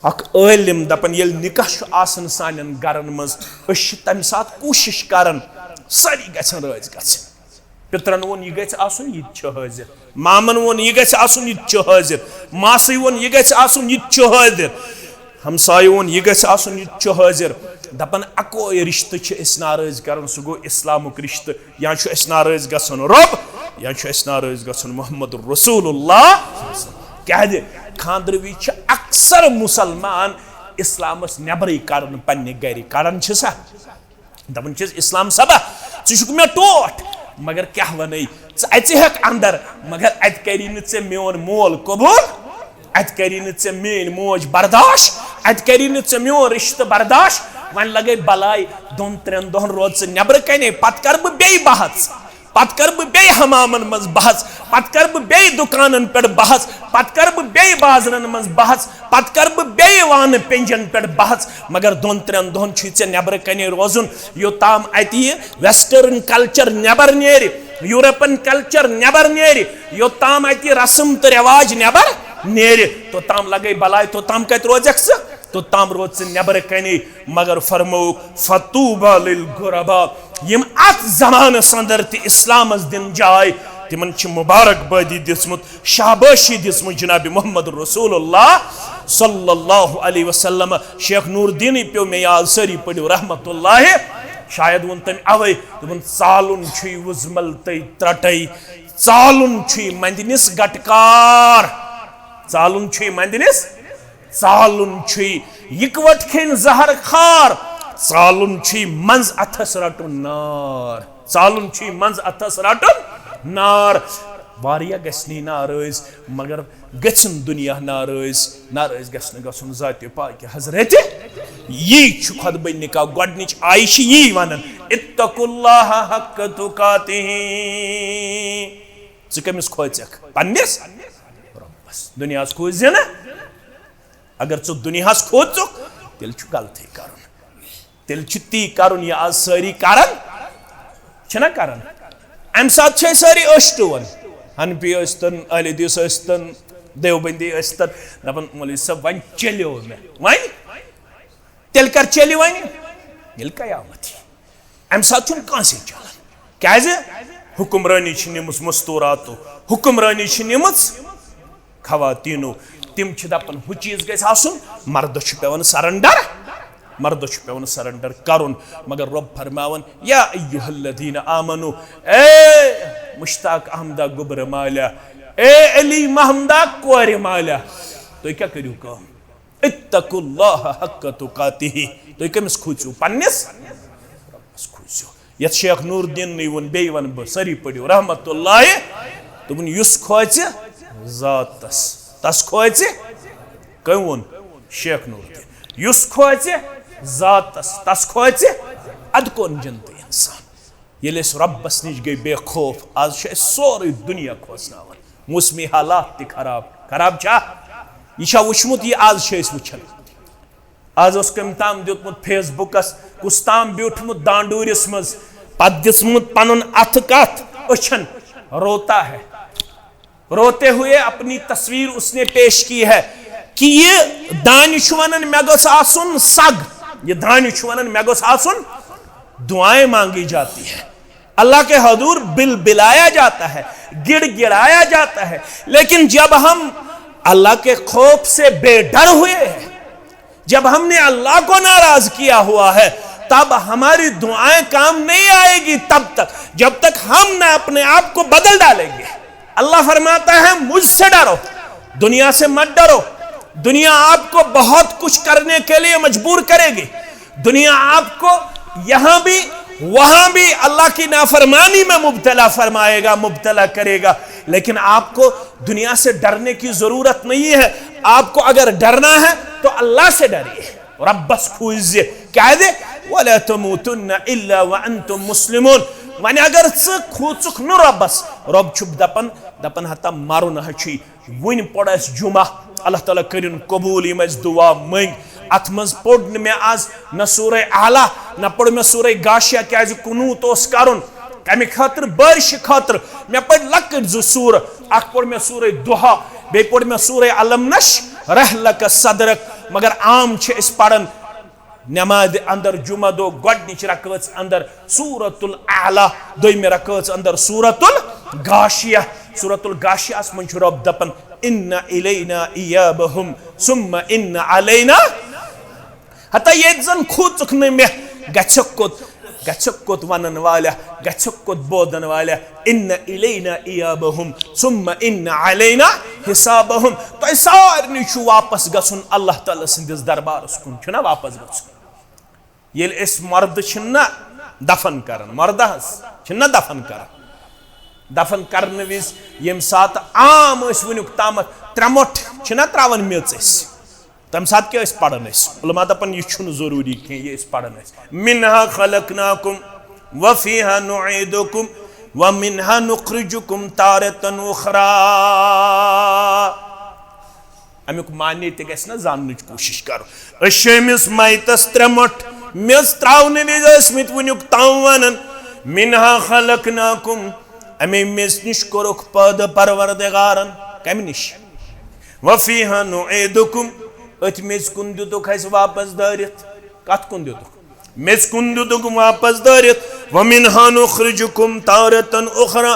اکھ عٲلم دپان، ییٚلہِ نکاح چھُ آسان سانٮ۪ن گرن منٛز، أسۍ چھِ تمہِ ساتہٕ کوٗشش کران سٲری گژھن رٲضۍ گژھٕنۍ۔ پِترن ووٚن، یہِ گژھِ آسُن، یہِ تہِ چھُ حٲضِر۔ مامن ووٚن، یہِ گژھِ آسُن، یہِ تہِ چھُ حٲضِر۔ ماسٕے ووٚن، یہِ گژھِ آسُن، یہِ تہِ چھُ حٲضِر۔ ہمسایہِ ووٚن، یہِ گژھِ آسُن، یہِ تہِ چھُ حٲضِر۔ دپان، اکوے رشتہٕ چھِ أسۍ ناراض کران، سُہ گوٚو اسلامُک رشتہٕ۔ یا چھُ اَسہِ ناراض گژھُن رۄب، یا چھُ اَسہِ ناراض گژھُن محمد رسول اللہ۔ کیازِ؟ خاندرٕ وِزِ چھِ اکثر مسلمان اسلامس نٮ۪برٕے کڑان پننہِ گرِ۔ کڑان چھِ سا؟ دپان چھِس، اسلام صٲبا، ژٕ چھُکھ مےٚ ٹوٹھ، مگر کیاہ ونے، ژٕ اژِ ہیکھ اندر، مگر اتہِ کری نہٕ ژےٚ میون مول قبول۔ اتہِ کری نہٕ ژےٚ میٲنۍ موج برداش، اتہِ کری نہٕ ژےٚ میون رشتہٕ برداش۔ وۄنۍ لگے بلاے، دۄن ترٛٮ۪ن دۄہن روز ژٕ نٮ۪برٕ کنے، پتہٕ کرٕ بہٕ بیٚیہِ بحث، پتہٕ کرٕ بہٕ بیٚیہِ حمامن منٛز بحث، پتہٕ کرٕ بہٕ بیٚیہِ دُکانن پٮ۪ٹھ بحث، پتہٕ کرٕ بہٕ بیٚیہِ بازرن منٛز بحث، پتہٕ کرٕ بہٕ بیٚیہِ وانہٕ پینجن پٮ۪ٹھ بحث۔ مگر دۄن ترٛٮ۪ن دۄہن چھُے ژےٚ نٮ۪برٕ کنے روزُن، یوٚتام اتہِ یہِ ویسٹرن کلچر نٮ۪بر نیرِ، یورپن کلچر نٮ۪بر نیرِ، یوٚتام اتہِ رسم تہٕ رواج نٮ۪بر نیرِ، توٚتام لگے بلاے، توٚتام کتہِ روزکھ ژٕ؟ توٚتام روز ژٕ نٮ۪برٕ کنے۔ مگر فرمووُکھ، فطوبى للغرباء، یِم اتھ زمانس اندر تہِ اسلامس دِن جاے، تِمن چھِ مبارک بٲدی دِژمُت، شابٲشی دِژمٕژ جناب محمد رسول اللہ صلی اللہ علیہ وسلم۔ شیخ نور الدینٕے پیوٚو مےٚ یاد، سٲری پٔرِو رحمت اللہ۔ شاید ووٚن تٔمۍ اوے، دوٚپُن، ژالُن چھُے وُزمل تہٕ ترٛٹے، ژالُن چھُے مندنِس گٹکار، ژالُن چھُے مندنِس، ژالُن چھُے یِکوَٹ کھیٚنۍ زہر خار، ژالُن چھُے منٛز اتھس رٹُن نار، ژالُن چھُے منٛز اتھس رٹُن نار۔ واریاہ گژھِ نی ناراض، مگر گژھن دُنیا ناراض، ناراض گژھِ نہٕ گژھُن ذاتِ پاکِ حضرت۔ یی چھُ خطبہ نکاح، گۄڈنِچ آیہِ چھِ یی ونان، اتقوا اللہ حق تقاتہ۔ ژٕ کٔمِس کھوژکھ؟ پننِس رۄبس۔ دُنیاہس کھوژ زِ نہٕ۔ اگر ژٕ دُنیاہس کھوژُکھ، تیٚلہِ چھُ غلطٕے کرُن۔ تیٚلہِ چھُ تی کرُن، یہِ آز سٲری کران چھِنہ کران۔ امہِ ساتہٕ چھِ أسۍ سٲری أسۍ ٹُوان، حنفی ٲسۍتن، اہل حدیث ٲسۍتن، دیوبندی ٲسۍتن، دپان، مولوی صٲب، وۄنۍ چلیو مےٚ، وۄنۍ تیٚلہِ کر چلہِ وۄنۍ؟ ییٚلہِ قیامت یی۔ امہِ ساتہٕ چھُنہٕ کٲنٛسے چلان۔ کیازِ؟ حکمرٲنی چھِ نِمٕژ مستوراتو، حکمرٲنی چھِ نِمٕژ خواتینو۔ تِم چھِ دپان، ہُہ چیٖز گژھِ آسُن، مردس چھُ پٮ۪وان surrender، مردس چھُ پٮ۪وان surrender کرُن۔ مگر رۄب فرماوان، یا ایھا الذین آمنو، اے مشتاق احمدہ گوٚبرٕ مالیا، اے علی محمدہ کورِ مالیا، تُہۍ کیٛاہ کٔرِو کٲم؟ اتقوا اللہ حق تقاتہ۔ تُہۍ کٔمِس کھوٗژِو؟ پننِس رۄبس کھوٗژِو۔ یتھ شیخ نور الدینٕے ووٚن، بیٚیہِ ونہٕ بہٕ، سٲری پٔرِو رحمت اللہ۔ دوٚپُن، یُس کھوژِ ذاتس، تس کھوژِ۔ کٔمۍ ووٚن؟ شیخ نور الدین۔ یُس کھوژِ ذاتس، تس کھوژِ۔ ادٕ کون جنتی انسان؟ ییٚلہِ أسۍ رۄبس نِش گٔے بے خوف، آز چھُ اَسہِ سورُے دُنیا کھوژناوان۔ موسمی حالات تہِ خراب، خراب چھا؟ یہِ چھا وٕچھمُت یہِ آز چھِ أسۍ وٕچھان؟ آز اوس کٔمۍ تام دیُتمُت فیس بُکس، کُس تام بیوٗٹھمُت دانڈوٗرِس منٛز، پتہٕ دِژمُت پنُن اتھٕ کتھ أچھن، روتا ہے۔ روتے ہوئے اپنی تصویر اس نے پیش کی ہے کہ یہ دانہِ چھُ ونان مےٚ گوٚژھ آسُن سگ، یہ دانہِ چھُ ونان مےٚ گوٚژھ آسُن، دعائیں مانگی جاتی ہے، اللہ کے حضور بل بلایا جاتا ہے، گڑ گڑایا جاتا ہے، لیکن جب ہم اللہ کے خوف سے بے ڈر ہوئے ہیں، جب ہم نے اللہ کو ناراض کیا ہوا ہے، تب ہماری دعائیں کام نہیں آئے گی تب تک، جب تک ہم نہ اپنے آپ کو بدل ڈالیں گے۔ اللہ فرماتا ہے، مجھ سے ڈرو، دنیا سے مت ڈرو۔ دنیا آپ کو بہت کچھ کرنے کے لیے مجبور کرے گی۔ دنیا آپ کو یہاں بھی، وہاں بھی اللہ کی نافرمانی میں مبتلا فرمائے گا، مبتلا کرے گا، لیکن آپ کو دنیا سے ڈرنے کی ضرورت نہیں ہے۔ آپ کو اگر ڈرنا ہے تو اللہ سے ڈریے، ربس کھوٗژزِ۔ کیازِ؟ ولا تموتن الا وانتم مسلمون۔ وۄنۍ اگر ژٕ کھوٗژُکھ نہٕ رۄبس، رۄب چھُ دپان، دپان ہتا مرُن ہا چھُے۔ وٕنۍ پوٚر اَسہِ جمعہ، اللہ تعالیٰ کٔرِن قبوٗل یِم اَسہِ دُعا مٔنٛگۍ۔ اَتھ منٛز پوٚر نہٕ مےٚ آز نہ سورہ اعلیٰ، نہ پوٚر مےٚ سورہ غاشیہ، کیازِ قنوٗت اوس کَرُن۔ کَمہِ خٲطرٕ؟ بٲرشہِ خٲطرٕ۔ مےٚ پٔرۍ لۄکٕٹۍ زٕ سورہ، اَکھ پوٚر مےٚ سورہ ضحیٰ، بیٚیہِ پوٚر مےٚ سورہ الم نشرح لک صدرک۔ مگر عام چھِ أسۍ پَران نمازِ اندر جمعہ دۄہ گۄڈنِچ رکٲژ اندر سورۃ الاعلیٰ، دوٚیمہِ رکٲژ اندر سورۃ الغاشیہ۔ سورۃ الغاشیہ ہس منٛز چھُ رۄب دپان، ان الینا ایابہم ثم ان علینا۔ ہتا ییٚتہِ زن کھوٗژُکھ نہٕ مےٚ، گژھکھ کوٚت، گژھکھ کوٚت ونن والیا، گژھکھ کوٚت بوزن والیا؟ ان الینا ایابہم ثم ان علینا حسابہم۔ تۄہہِ سارنٕے چھُ واپس گژھُن اللہ تعالیٰ سٕنٛدِس دربارس کُن، چھُنہ واپس گژھُن؟ ییٚلہِ أسۍ مردٕ چھِنہ دفن کران، مردٕ حظ چھِنہ دفن کران، دفن کرنہٕ وِزِ ییٚمہِ ساتہٕ عام أسۍ وٕنیُک تامَتھ ترٛےٚ مۄٹھ چھِنہ ترٛاوان میٚژ أسۍ، تَمہِ ساتہٕ کیٛاہ ٲسۍ پران أسۍ؟ علماء دَپان، یہِ چھُنہٕ ضروٗری کینٛہہ، یہِ أسۍ پران ٲسۍ، منها خلقناکم وفیها نعیدکم ومنها نخرجکم تارة اخری۔ امیُک معنی تہِ گژھِ نہ زاننٕچ کوٗشِش کرو۔ أسۍ چھِ أمِس میتس ترٛےٚ مۄٹھ میٚژ ترٛاونہٕ وِزِ ٲسمٕتۍ وٕنیُک تام ونان، منها خلقناکم، اَمے میٚژِ نِش کوٚرُکھ پٲدٕ پروردگارن۔ کمہِ نِش؟ وفیها نعیدکم، أتھۍ میٚژِ کُن دیُتُکھ اَسہِ واپس دٲرِتھ۔ کتھ کُن دیُتُکھ؟ میٚژِ کُن دیُتُکھ واپس دٲرِتھ۔ ومنها نخرجکم تارة اخری،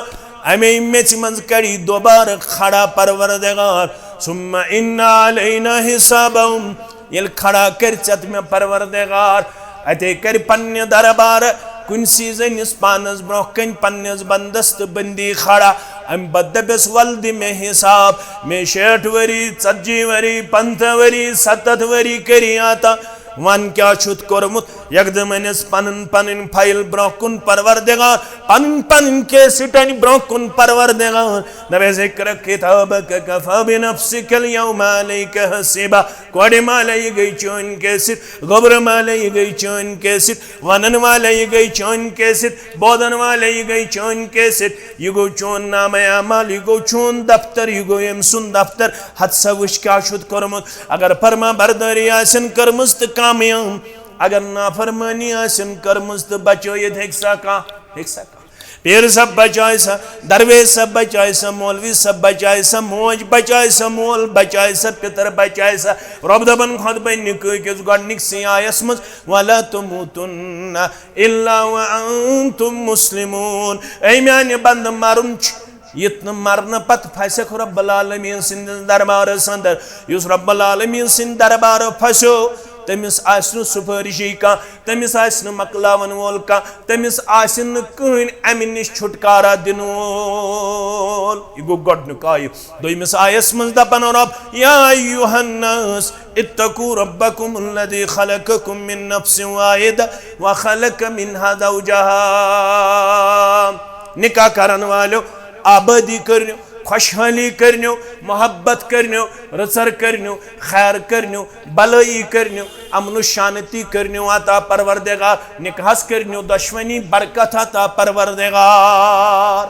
اَمے میٚژِ منٛز کڑِ دوبارٕ کھڑا پروردگار۔ ثم ان علینا حسابہم، ییٚلہِ کھڑا کرِ ژےٚ تہٕ مےٚ پروردگار، اتے کرِ پننہِ دربارٕ کُنسٕے زٔنِس پانس برونٛہہ کنہِ پننِس بندس تہٕ بندی کھڑا۔ امہِ پتہٕ دپٮ۪س، ول دِ مےٚ حساب، مےٚ شیٹھ ؤری، ژتجی ؤری، پنٛژاہ ؤری، ستتھ ؤری کٔری عطا۔ ون کیٛاہ چھُتھ کوٚرمُت؟ یکدم أنِس پنٕنۍ پنٕنۍ فایل برونٛہہ کُن پروردگار، پنٕنۍ پنٕنۍ کیسٹ انہِ برونٛہہ کُن پروردگار۔ دپٮ۪س، اقرأ کتابک کفی بنفسک الیوم علیک حسیبا۔ کورِ مالے، یہِ گٔے چٲنۍ کیسٹ، گوٚبرٕ مالے، یہِ گٔے چٲنۍ کیسٹ، ونن والے، یہِ گٔے چٲنۍ کیسٹ، بوزن والے، یہِ گٔے چٲنۍ کیسٹ۔ یہِ گوٚو چون نامہ اعمال، یہِ گوٚو چون دفتر، یہِ گوٚو أمۍ سُنٛد دفتر۔ ہتہٕ سا وٕچھ کیٛاہ چھُتھ کوٚرمُت۔ اگر فرما بردٲری آسن کٔرمٕژ تہٕ کامیاب، اگر نافرمٲنی آسن کٔرمٕژ تہٕ بچٲیِتھ ہیٚکہِ سا کانٛہہ؟ ہیٚکہِ سا کانٛہہ؟ پیٖر صٲب بچایہِ سا، درویش صٲب بچایہِ سا، مولوی صٲب بچایہِ سا، موج بچایہِ سا، مول بچایہِ سا، پِتر بچایہِ سا۔ رۄب دپان خطبہ نکاح کِس گۄڈنِکسٕے آیس منٛز، ولا تموتن الا وانتم مسلمون۔ اے میانہِ بندٕ، مرُن چھُ، یُتھ نہٕ مرنہٕ پتہٕ پھسکھ رب العالمین سٕنٛدِس دربارس اندر۔ یُس رب العالمین سٕنٛدِ دربارٕ پھسیو، تٔمِس آسہِ نہٕ سُفٲرِشی کانٛہہ، تٔمِس آسہِ نہٕ مۄکلاون وول کانٛہہ، تٔمِس آسہِ نہٕ کٕہٕنۍ امہِ نِش چھُٹکارا دِنہٕ وول۔ یہِ گوٚو گۄڈنیُک آیہِ۔ دوٚیمِس آیس منٛز دپان رب، یا ایھا الناس اتقوا ربکم الذی خلقکم من نفس واحدہ وخلق منها زوجہا۔ نکاح کرن والیو، آبادی کٔرنیو، خۄشحٲلی کٔرنیو، محبت کٔرنیو، رٕژر کٔرنیو، خیر کٔرنیو، بلٲیی کٔرنیو، امن و شانتی کٔرنیو عطا پروردگار، نکاحس کٔرنیو دۄشوٕنی برکت عطا پروردگار۔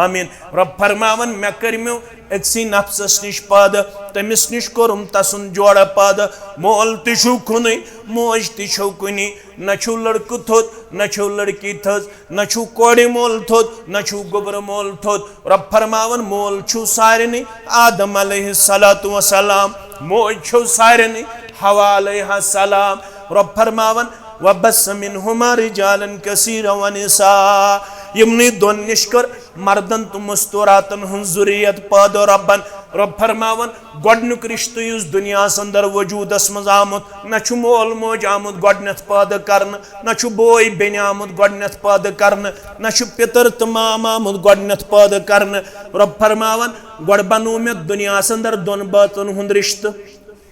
آمین۔ رب فرماوان، مےٚ کٔرۍ مےٚ أکسٕے نفسس نِش پٲدٕ، تٔمِس نِش کوٚرُم تسُنٛد جوڑا پٲدٕ۔ مول تہِ چھُو کُنُے، موج تہِ چھو کُنی، نہ چھُو لڑکہٕ تھوٚد، نہ چھُو لڑکی تھٔز، نہ چھُو کورِ مول تھوٚد، نہ چھُو گوٚبرٕ مول تھوٚد۔ رب فرماوان، مول چھُو سارنٕے، آدم علیہ الصلوۃ والسلام، موج چھو سارنٕے، حوا علیہ السلام۔ رب فرماوان، وبث منهما رجالا كثيرا ونساء۔ یِمنٕے دۄن نِش کٔر مردن تہٕ مستوراتن ہٕنٛز ذُریت پٲدٕ رۄبن۔ رۄب فرماوان، گۄڈنیُک رِشتہٕ یُس دُنیاہس اندر وجوٗدس منٛز آمُت، نہ چھُ مول موج آمُت گۄڈنٮ۪تھ پٲدٕ کرنہٕ، نہ چھُ بوے بیٚنہِ آمُت گۄڈنٮ۪تھ پٲدٕ کرنہٕ، نہ چھُ پِتٕر تہٕ مام آمُت گۄڈنٮ۪تھ پٲدٕ کرنہٕ۔ رۄب فرماوان، گۄڈٕ بنوو مےٚ دُنیاہس اندر دۄن بٲژن ہُنٛد رِشتہٕ۔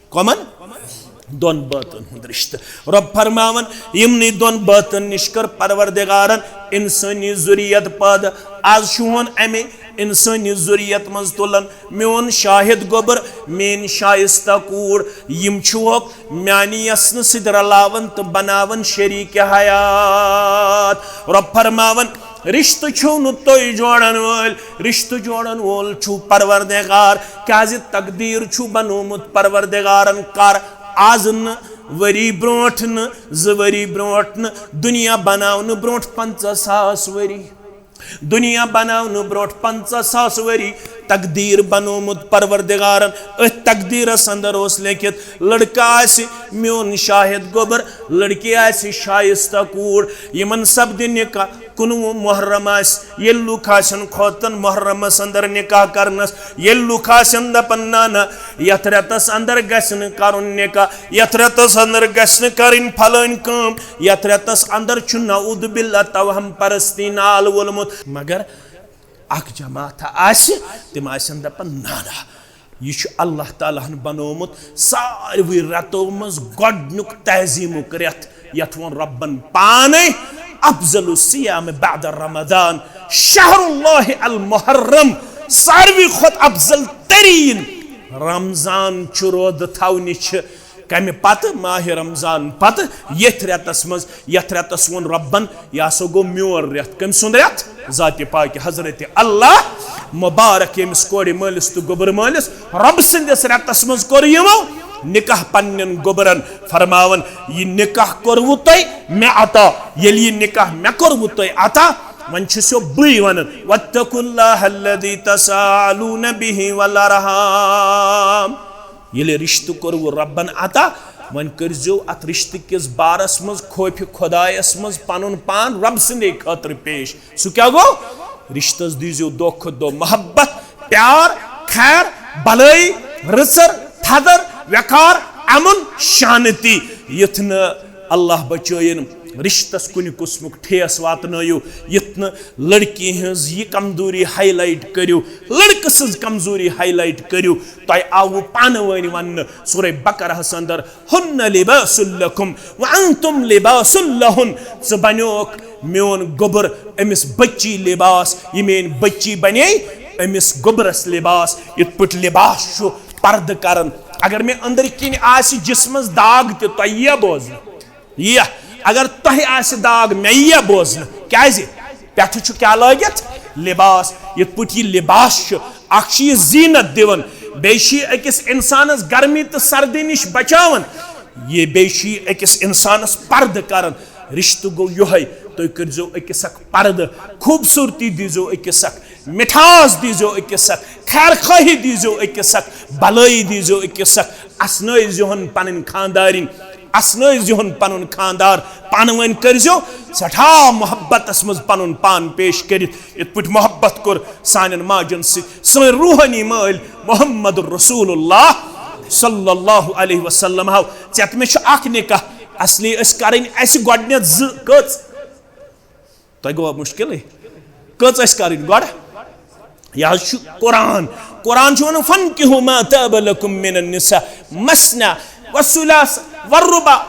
کمن؟ دۄن بٲژن ہُنٛد رِشتہٕ۔ رۄب فرماوان، یِمنٕے دۄن بٲژن نِش کٔر پروردگارن انسٲنی ذُریت پٲدٕ۔ از چھُہون امہِ انسٲنی ذُریت منٛز تُلان میون شاہد گوٚبر، میٲنۍ شایستہ کوٗر۔ یِم چھُہوکھ میانہِ یژھنہٕ سۭتۍ رلاوان تہٕ بناوان شریٖک حیات۔ رۄب فرماوان، رِشتہٕ چھِو نہٕ تُہۍ جوڑن وٲلۍ، رِشتہٕ جوڑن وول چھُو پروردگار۔ کیازِ تقدیٖر چھُ بنومُت پروردگارن کر؟ از نہٕ، ؤری برونٹھ نہٕ، زٕ ؤری برونٹھ نہٕ، دُنیا بناونہٕ برونٹھ پنژاہ ساس ؤری۔ دُنیا بناونہٕ برونٹھ پنژاہ ساس ؤری تقدیٖر بنومُت پروردگارن۔ أتھۍ تقدیٖرس اندر اوس لیکھِتھ، لڑکہٕ آسہِ میون شاہد گوٚبر، لڑکی آسہِ شایستہ کوٗر۔ یِمن سپدِ نکاح کُنوُہ محرم آسہِ۔ ییٚلہِ لُکھ آسن کھوژان محرمس اندر نکاح کرنس، ییٚلہِ لُکھ آسن دپان، نہ نہ، یتھ رٮ۪تس اندر گژھِ نہٕ کرُن نکاح، یتھ رٮ۪تس اندر گژھِ نہٕ کرٕنۍ پھلٲنۍ کٲم، یتھ رٮ۪تس اندر چھُ نعوذ باللہ توہم پرستی نال وولمُت۔ مگر اکھ جماعت آسہِ، تِم آسن دپان، نہ نہ، یہِ چھُ اللہ تعالیٰ ہن بنومُت ساروٕے رٮ۪تو منٛز گۄڈنیُک تعظیمُک رٮ۪تھ، یتھ ووٚن رۄبن پانے، افضل الصیام بعد رمضان شہر اللہ المحرم، ساروٕے کھۄتہٕ افضل تریٖن رمضان چھُ روزٕ تھاونہِ چھِ کمہِ پتہٕ؟ ماہِ رمضان پتہٕ، یتھ رٮ۪تس منٛز، یتھ رٮ۪تس ووٚن رۄبن، یہِ ہسا گوٚو میون رٮ۪تھ۔ کٔمۍ سُنٛد رٮ۪تھ؟ ذاتِ پاکہِ حضرت اللہ مبارک، ییٚمِس کورِ مٲلِس تہٕ گوٚبرٕ مٲلِس رۄب سٕنٛدِس رٮ۪تس منٛز کوٚر یِمو نکاح پننٮ۪ن گوٚبرن۔ فرماوان، یہِ نکاح کوٚروٕ تۄہہِ مےٚ عطا، ییٚلہِ یہِ نکاح مےٚ کوٚروٕ تۄہہِ عطا، وۄنۍ چھُسو بٕے ونان، واتقوا اللہ الذی تساءلون بہ والارحام۔ ییٚلہِ رِشتہٕ کوٚروٕ رۄبن عطا، وۄنۍ کٔرۍزیو اتھ رِشتہٕ کِس بارس منٛز خوفِ خۄدایس منٛز پنُن پان رۄب سٕنٛدے خٲطرٕ پیش۔ سُہ کیٛاہ گوٚو؟ رِشتس دیٖزیو دۄہ کھۄتہٕ دۄہ محبت، پیار، خیر، بلٲیی، رٕژر، تھدر، وقار، امُن، شانتی، یُتھ نہٕ اللہ بچٲیِن رِشتس کُنہِ قٕسمُک ٹھیس واتنٲیِو، یُتھ نہٕ لڑکی ہٕنٛز یہِ کمزوری ہائی لائٹ کٔرِو، لڑکہٕ سٕنٛز کمزوری ہائی لائٹ کٔرِو۔ تۄہہِ آوٕ پانہٕ ؤنۍ وننہٕ سورہ بقرہس اندر، ہن لباس لکم وانتم لباس لہن۔ ژٕ بنیوکھ میون گوٚبُر، أمِس بچی لباس، یہِ میٲنۍ بچی بنے أمِس گوٚبرس لباس۔ یِتھ پٲٹھۍ لباس چھُ پردٕ کران۔ اگر مےٚ أنٛدرۍ کِنۍ آسہِ جسمس داغ تہِ، تۄہہِ یِیا بوزنہٕ؟ یِیا۔ اگر تۄہہِ آسہِ داغ، مےٚ یِیا بوزنہٕ؟ کیازِ؟ پٮ۪ٹھٕ چھُ کیٛاہ لٲگِتھ؟ لباس۔ یِتھ پٲٹھۍ یہِ لباس چھُ، اکھ چھُ یہِ زینت دِوان، بیٚیہِ چھُ یہِ أکِس انسانس گرمی تہٕ سردی نِش بچاوان۔ یہِ بیٚیہِ چھُ یہِ أکِس انسانس پردٕ کران۔ رشتہٕ گوٚو یِہوٚے، تُہۍ کٔرۍزیو أکِس اکھ پردٕ، خوٗبصوٗرتی دیٖزیو أکِس اکھ، مِٹھاس دیٖزیو أکِس اکھ، خیر خواہی دیٖزیو أکِس اکھ، بلٲیی دیٖزیو أکِس اکھ، اسنٲیزیوہن پنٕنۍ خانٛدارِنۍ، اسنٲیزیوہن پنُن خانٛدار، پانہٕ ؤنۍ کٔرۍزیو سٮ۪ٹھاہ محبتس منٛز پنُن پان پیش کٔرِتھ، یِتھ پٲٹھۍ محبت کوٚر سانٮ۪ن ماجن سۭتۍ سٲنۍ روحٲنی مٲلۍ محمد رسول اللہ صلی اللہ علیہ وسلم ہاو۔ ژےٚ تہٕ مےٚ چھُ اکھ نکاح، اصلی ٲسۍ کرٕنۍ اسہِ گۄڈٕنٮ۪تھ زٕ۔ کٔژ؟ تۄہہِ گوٚوا مُشکِلٕے؟ کٔژ ٲسۍ کرٕنۍ گۄڈٕ؟ یہِ حظ چھُ قرآن۔ قرآن چھُ ونان، "فانکحوا ما طاب لکم من النساء مثنی وثلاث ورباع۔"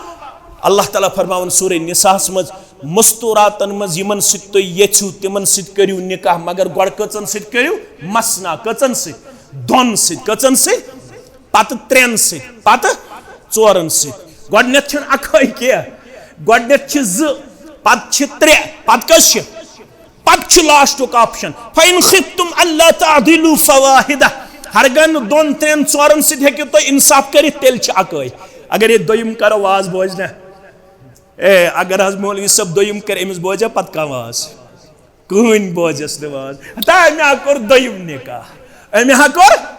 اللہ تعالیٰ فرماوان سورہ نساء ہس منٛز، مستوراتن منٛز یِمن سۭتۍ تُہۍ یژھِو تِمن سۭتۍ کٔرِو نکاح، مگر گۄڈٕ کٔژن سۭتۍ کٔرِو؟ مثنی۔ کٔژن سۭتۍ؟ دۄن سۭتۍ۔ کٔژن سۭتۍ؟ پتہٕ ترٛٮ۪ن سۭتۍ، پتہٕ ژورن سۭتۍ۔ گۄڈٕنٮ۪تھ چھُنہٕ اکھے کینٛہہ، گۄڈٕنٮ۪تھ چھِ زٕ، پتہٕ چھِ ترٛےٚ، پتہٕ کٔژ چھِ؟ پتہٕ چھُ لاسٹُک آپشن، فَإِنْ خِفْتُمْ أَلَّا تَعْدِلُوا فَوَاحِدَةً۔ ہرگاہ نہٕ دۄن، ترٛٮ۪ن، ژورن سۭتۍ ہیٚکِو تُہۍ انصاف کٔرِتھ، تیٚلہِ چھِ اکٲے۔ اگر یہِ دوٚیِم کرو، واز بوزِ نہ۔ اے، اگر حظ مولوی صٲب دوٚیِم کرِ، أمِس بوزیا پتہٕ کانٛہہ واز؟ کٕہٕنۍ بوزٮ۪س نہٕ واز۔ ہتا، أمۍ ہا کوٚر دوٚیِم نکاح، أمۍ ہا کوٚر۔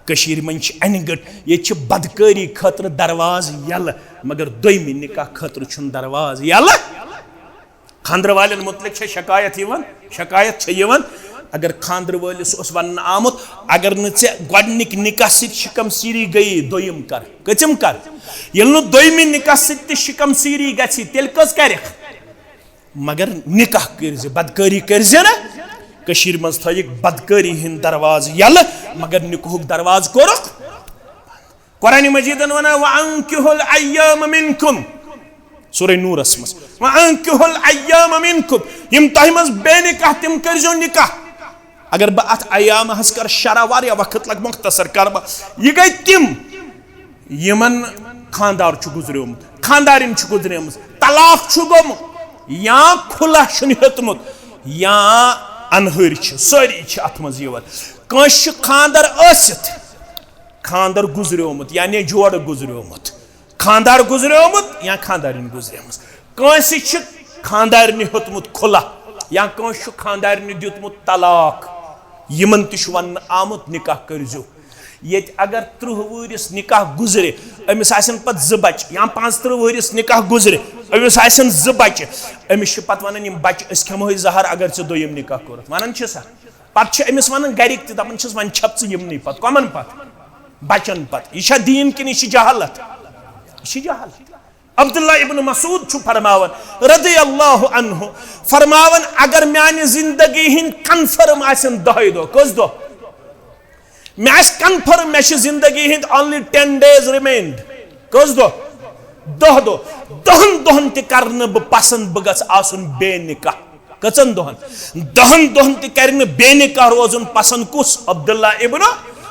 کٔشیٖرِ منٛز چھِ انہِ گٔٹ، ییٚتہِ چھِ بدکٲری خٲطرٕ دروازٕ یَلہٕ، مگر دوٚیمہِ نکاح خٲطرٕ چھُنہٕ دروازٕ یَلہٕ۔ خانٛدرٕ والٮ۪ن مُتعلِق چھےٚ شکایت یِوان، شکایت چھےٚ یِوان، اگر خانٛدرٕ وٲلِس اوس وننہٕ آمُت، اگر نہٕ ژےٚ گۄڈٕنِکۍ نکاح سۭتۍ شکم سیٖری گٔیی، دوٚیِم کر۔ کٔژِم کر؟ ییٚلہِ نہٕ دوٚیمہِ نکاح سۭتۍ تہِ شکم سیٖری گژھِ، تیٚلہِ کٔژ کرکھ؟ مگر نکاح کٔرۍ زِ، بدکٲری کٔرۍ زِ نہٕ۔ کٔشیٖرِ منٛز تھٲیِکھ بدکٲری ہٕنٛدۍ دروازٕ یَلہٕ، مگر نکاحُک دروازٕ کوٚرُکھ۔ قرآن مجیدن ونان، "وَأَنكِحُوا الْأَيَامَىٰ مِنكُمْ"، سورہ نورس منٛز، "وَأَنكِحُوا الْأَيَامَىٰ مِنكُمْ"، یِم تۄہہِ منٛز بے نکاح، تِم کٔرۍزیو نکاح۔ اگر بہٕ اتھ ایامہس کرٕ شرح، واریاہ وقت لگہِ، مختصر کرٕ بہٕ۔ یہِ گٔے تِم، یِمن خاندار چھُ گُزریومُت، خاندارِنۍ چھِ گُزریمٕژ، طلاق چھُ گوٚمُت، یا کھُلہ چھُنہٕ ہیوٚتمُت، یا انہٲرۍ چھِ، سٲری چھِ اتھ منٛز یِوان۔ کٲنٛسہِ چھُ خاندر ٲسِتھ خاندر گُزریومُت، یعنی جوڑٕ گُزریومُت، خاندار گُزریومُت یا خاندارِنۍ گُزریمٕژ۔ کٲنٛسہِ چھِ خاندارنہِ ہیوٚتمُت کھُلہ، یا کٲنٛسہِ چھُ خاندارنہِ دیُتمُت طلاق۔ یِمن تہِ چھُ وننہٕ آمُت، نکاح کٔرۍزیو۔ ییٚتہِ اگر ترٕٛہ وُہرِس نکاح گُزرِ، أمِس آسن پتہٕ زٕ بچہِ، یا پانٛژترٕٛہ وُہرِس نکاح گُزرِ، أمِس آسن زٕ بچہِ، أمِس چھِ پتہٕ ونان، "یِم بچہِ، أسۍ کھٮ۪مہوے زہر، اگر ژےٚ دوٚیِم نکاح کوٚرُتھ"۔ ونان چھِ سا؟ پتہٕ چھِ أمِس ونان گرِکۍ تہِ، دپان چھِس، "وۄنۍ چھپھ ژٕ یِمنٕے پتہٕ۔" کۄمن پتہٕ؟ بچن پتہٕ۔ یہِ چھا دیٖن کِنہٕ یہِ چھِ جہالت؟ یہِ چھِ جہالت۔ عبداللہ ابن مسعود چھُ فرماوان، رضی اللہ عنہ، فرماوان، اگر میانہِ زندگی ہٕنٛدۍ کنفرم آسن دہے دۄہ، کٔژ دۄہ؟ مےٚ آسہِ کنفرم، مےٚ چھِ زندگی ہٕنٛدۍ only ten days remained۔ کٔژ دۄہ؟ دہ دۄہ۔ دہن دۄہن تہِ کرٕ نہٕ بہٕ پسند بہٕ گژھٕ آسُن بے نکاح۔ کٔژن دۄہن؟ دہن دۄہن تہِ کرِ نہٕ بے نکاح روزُن پسند۔ کُس؟ عبداللہ ابن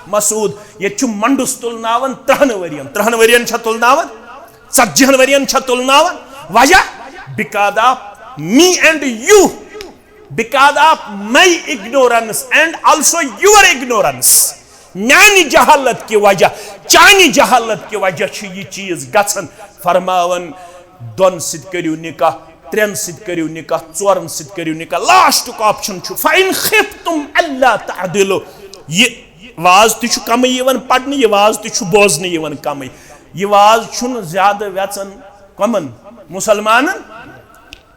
مسعود۔ ییٚتہِ چھُ منڈُس تُلناوان ترٕٛہن ؤرین۔ ترٕٛہن ؤرین چھا تُلناوان؟ ژتجی ہن ؤرین چھا تُلناوان؟ وجہ؟ Because of me and you۔ Because of my ignorance and also your ignorance۔ میانہِ جہالت کہِ وجہ، چانہِ جہالت کہِ وجہ چھُ یہِ چیٖز گژھان۔ فرماوان، دۄن سۭتۍ کٔرِو نکاح، ترٛٮ۪ن سۭتۍ کٔرِو نکاح، ژورن سۭتۍ کٔرِو نکاح۔ لاسٹُک آپشن چھُ، فَإِنْ خِفْتُمْ أَلَّا تَعْدِلُوا۔ یہِ واز تہِ چھُ کمٕے یِوان پرنہٕ، یہِ واز تہِ چھُ بوزنہٕ یِوان کمٕے۔ یہِ واز چھُنہٕ زیادٕ وٮ۪ژن کمن؟ مسلمانن۔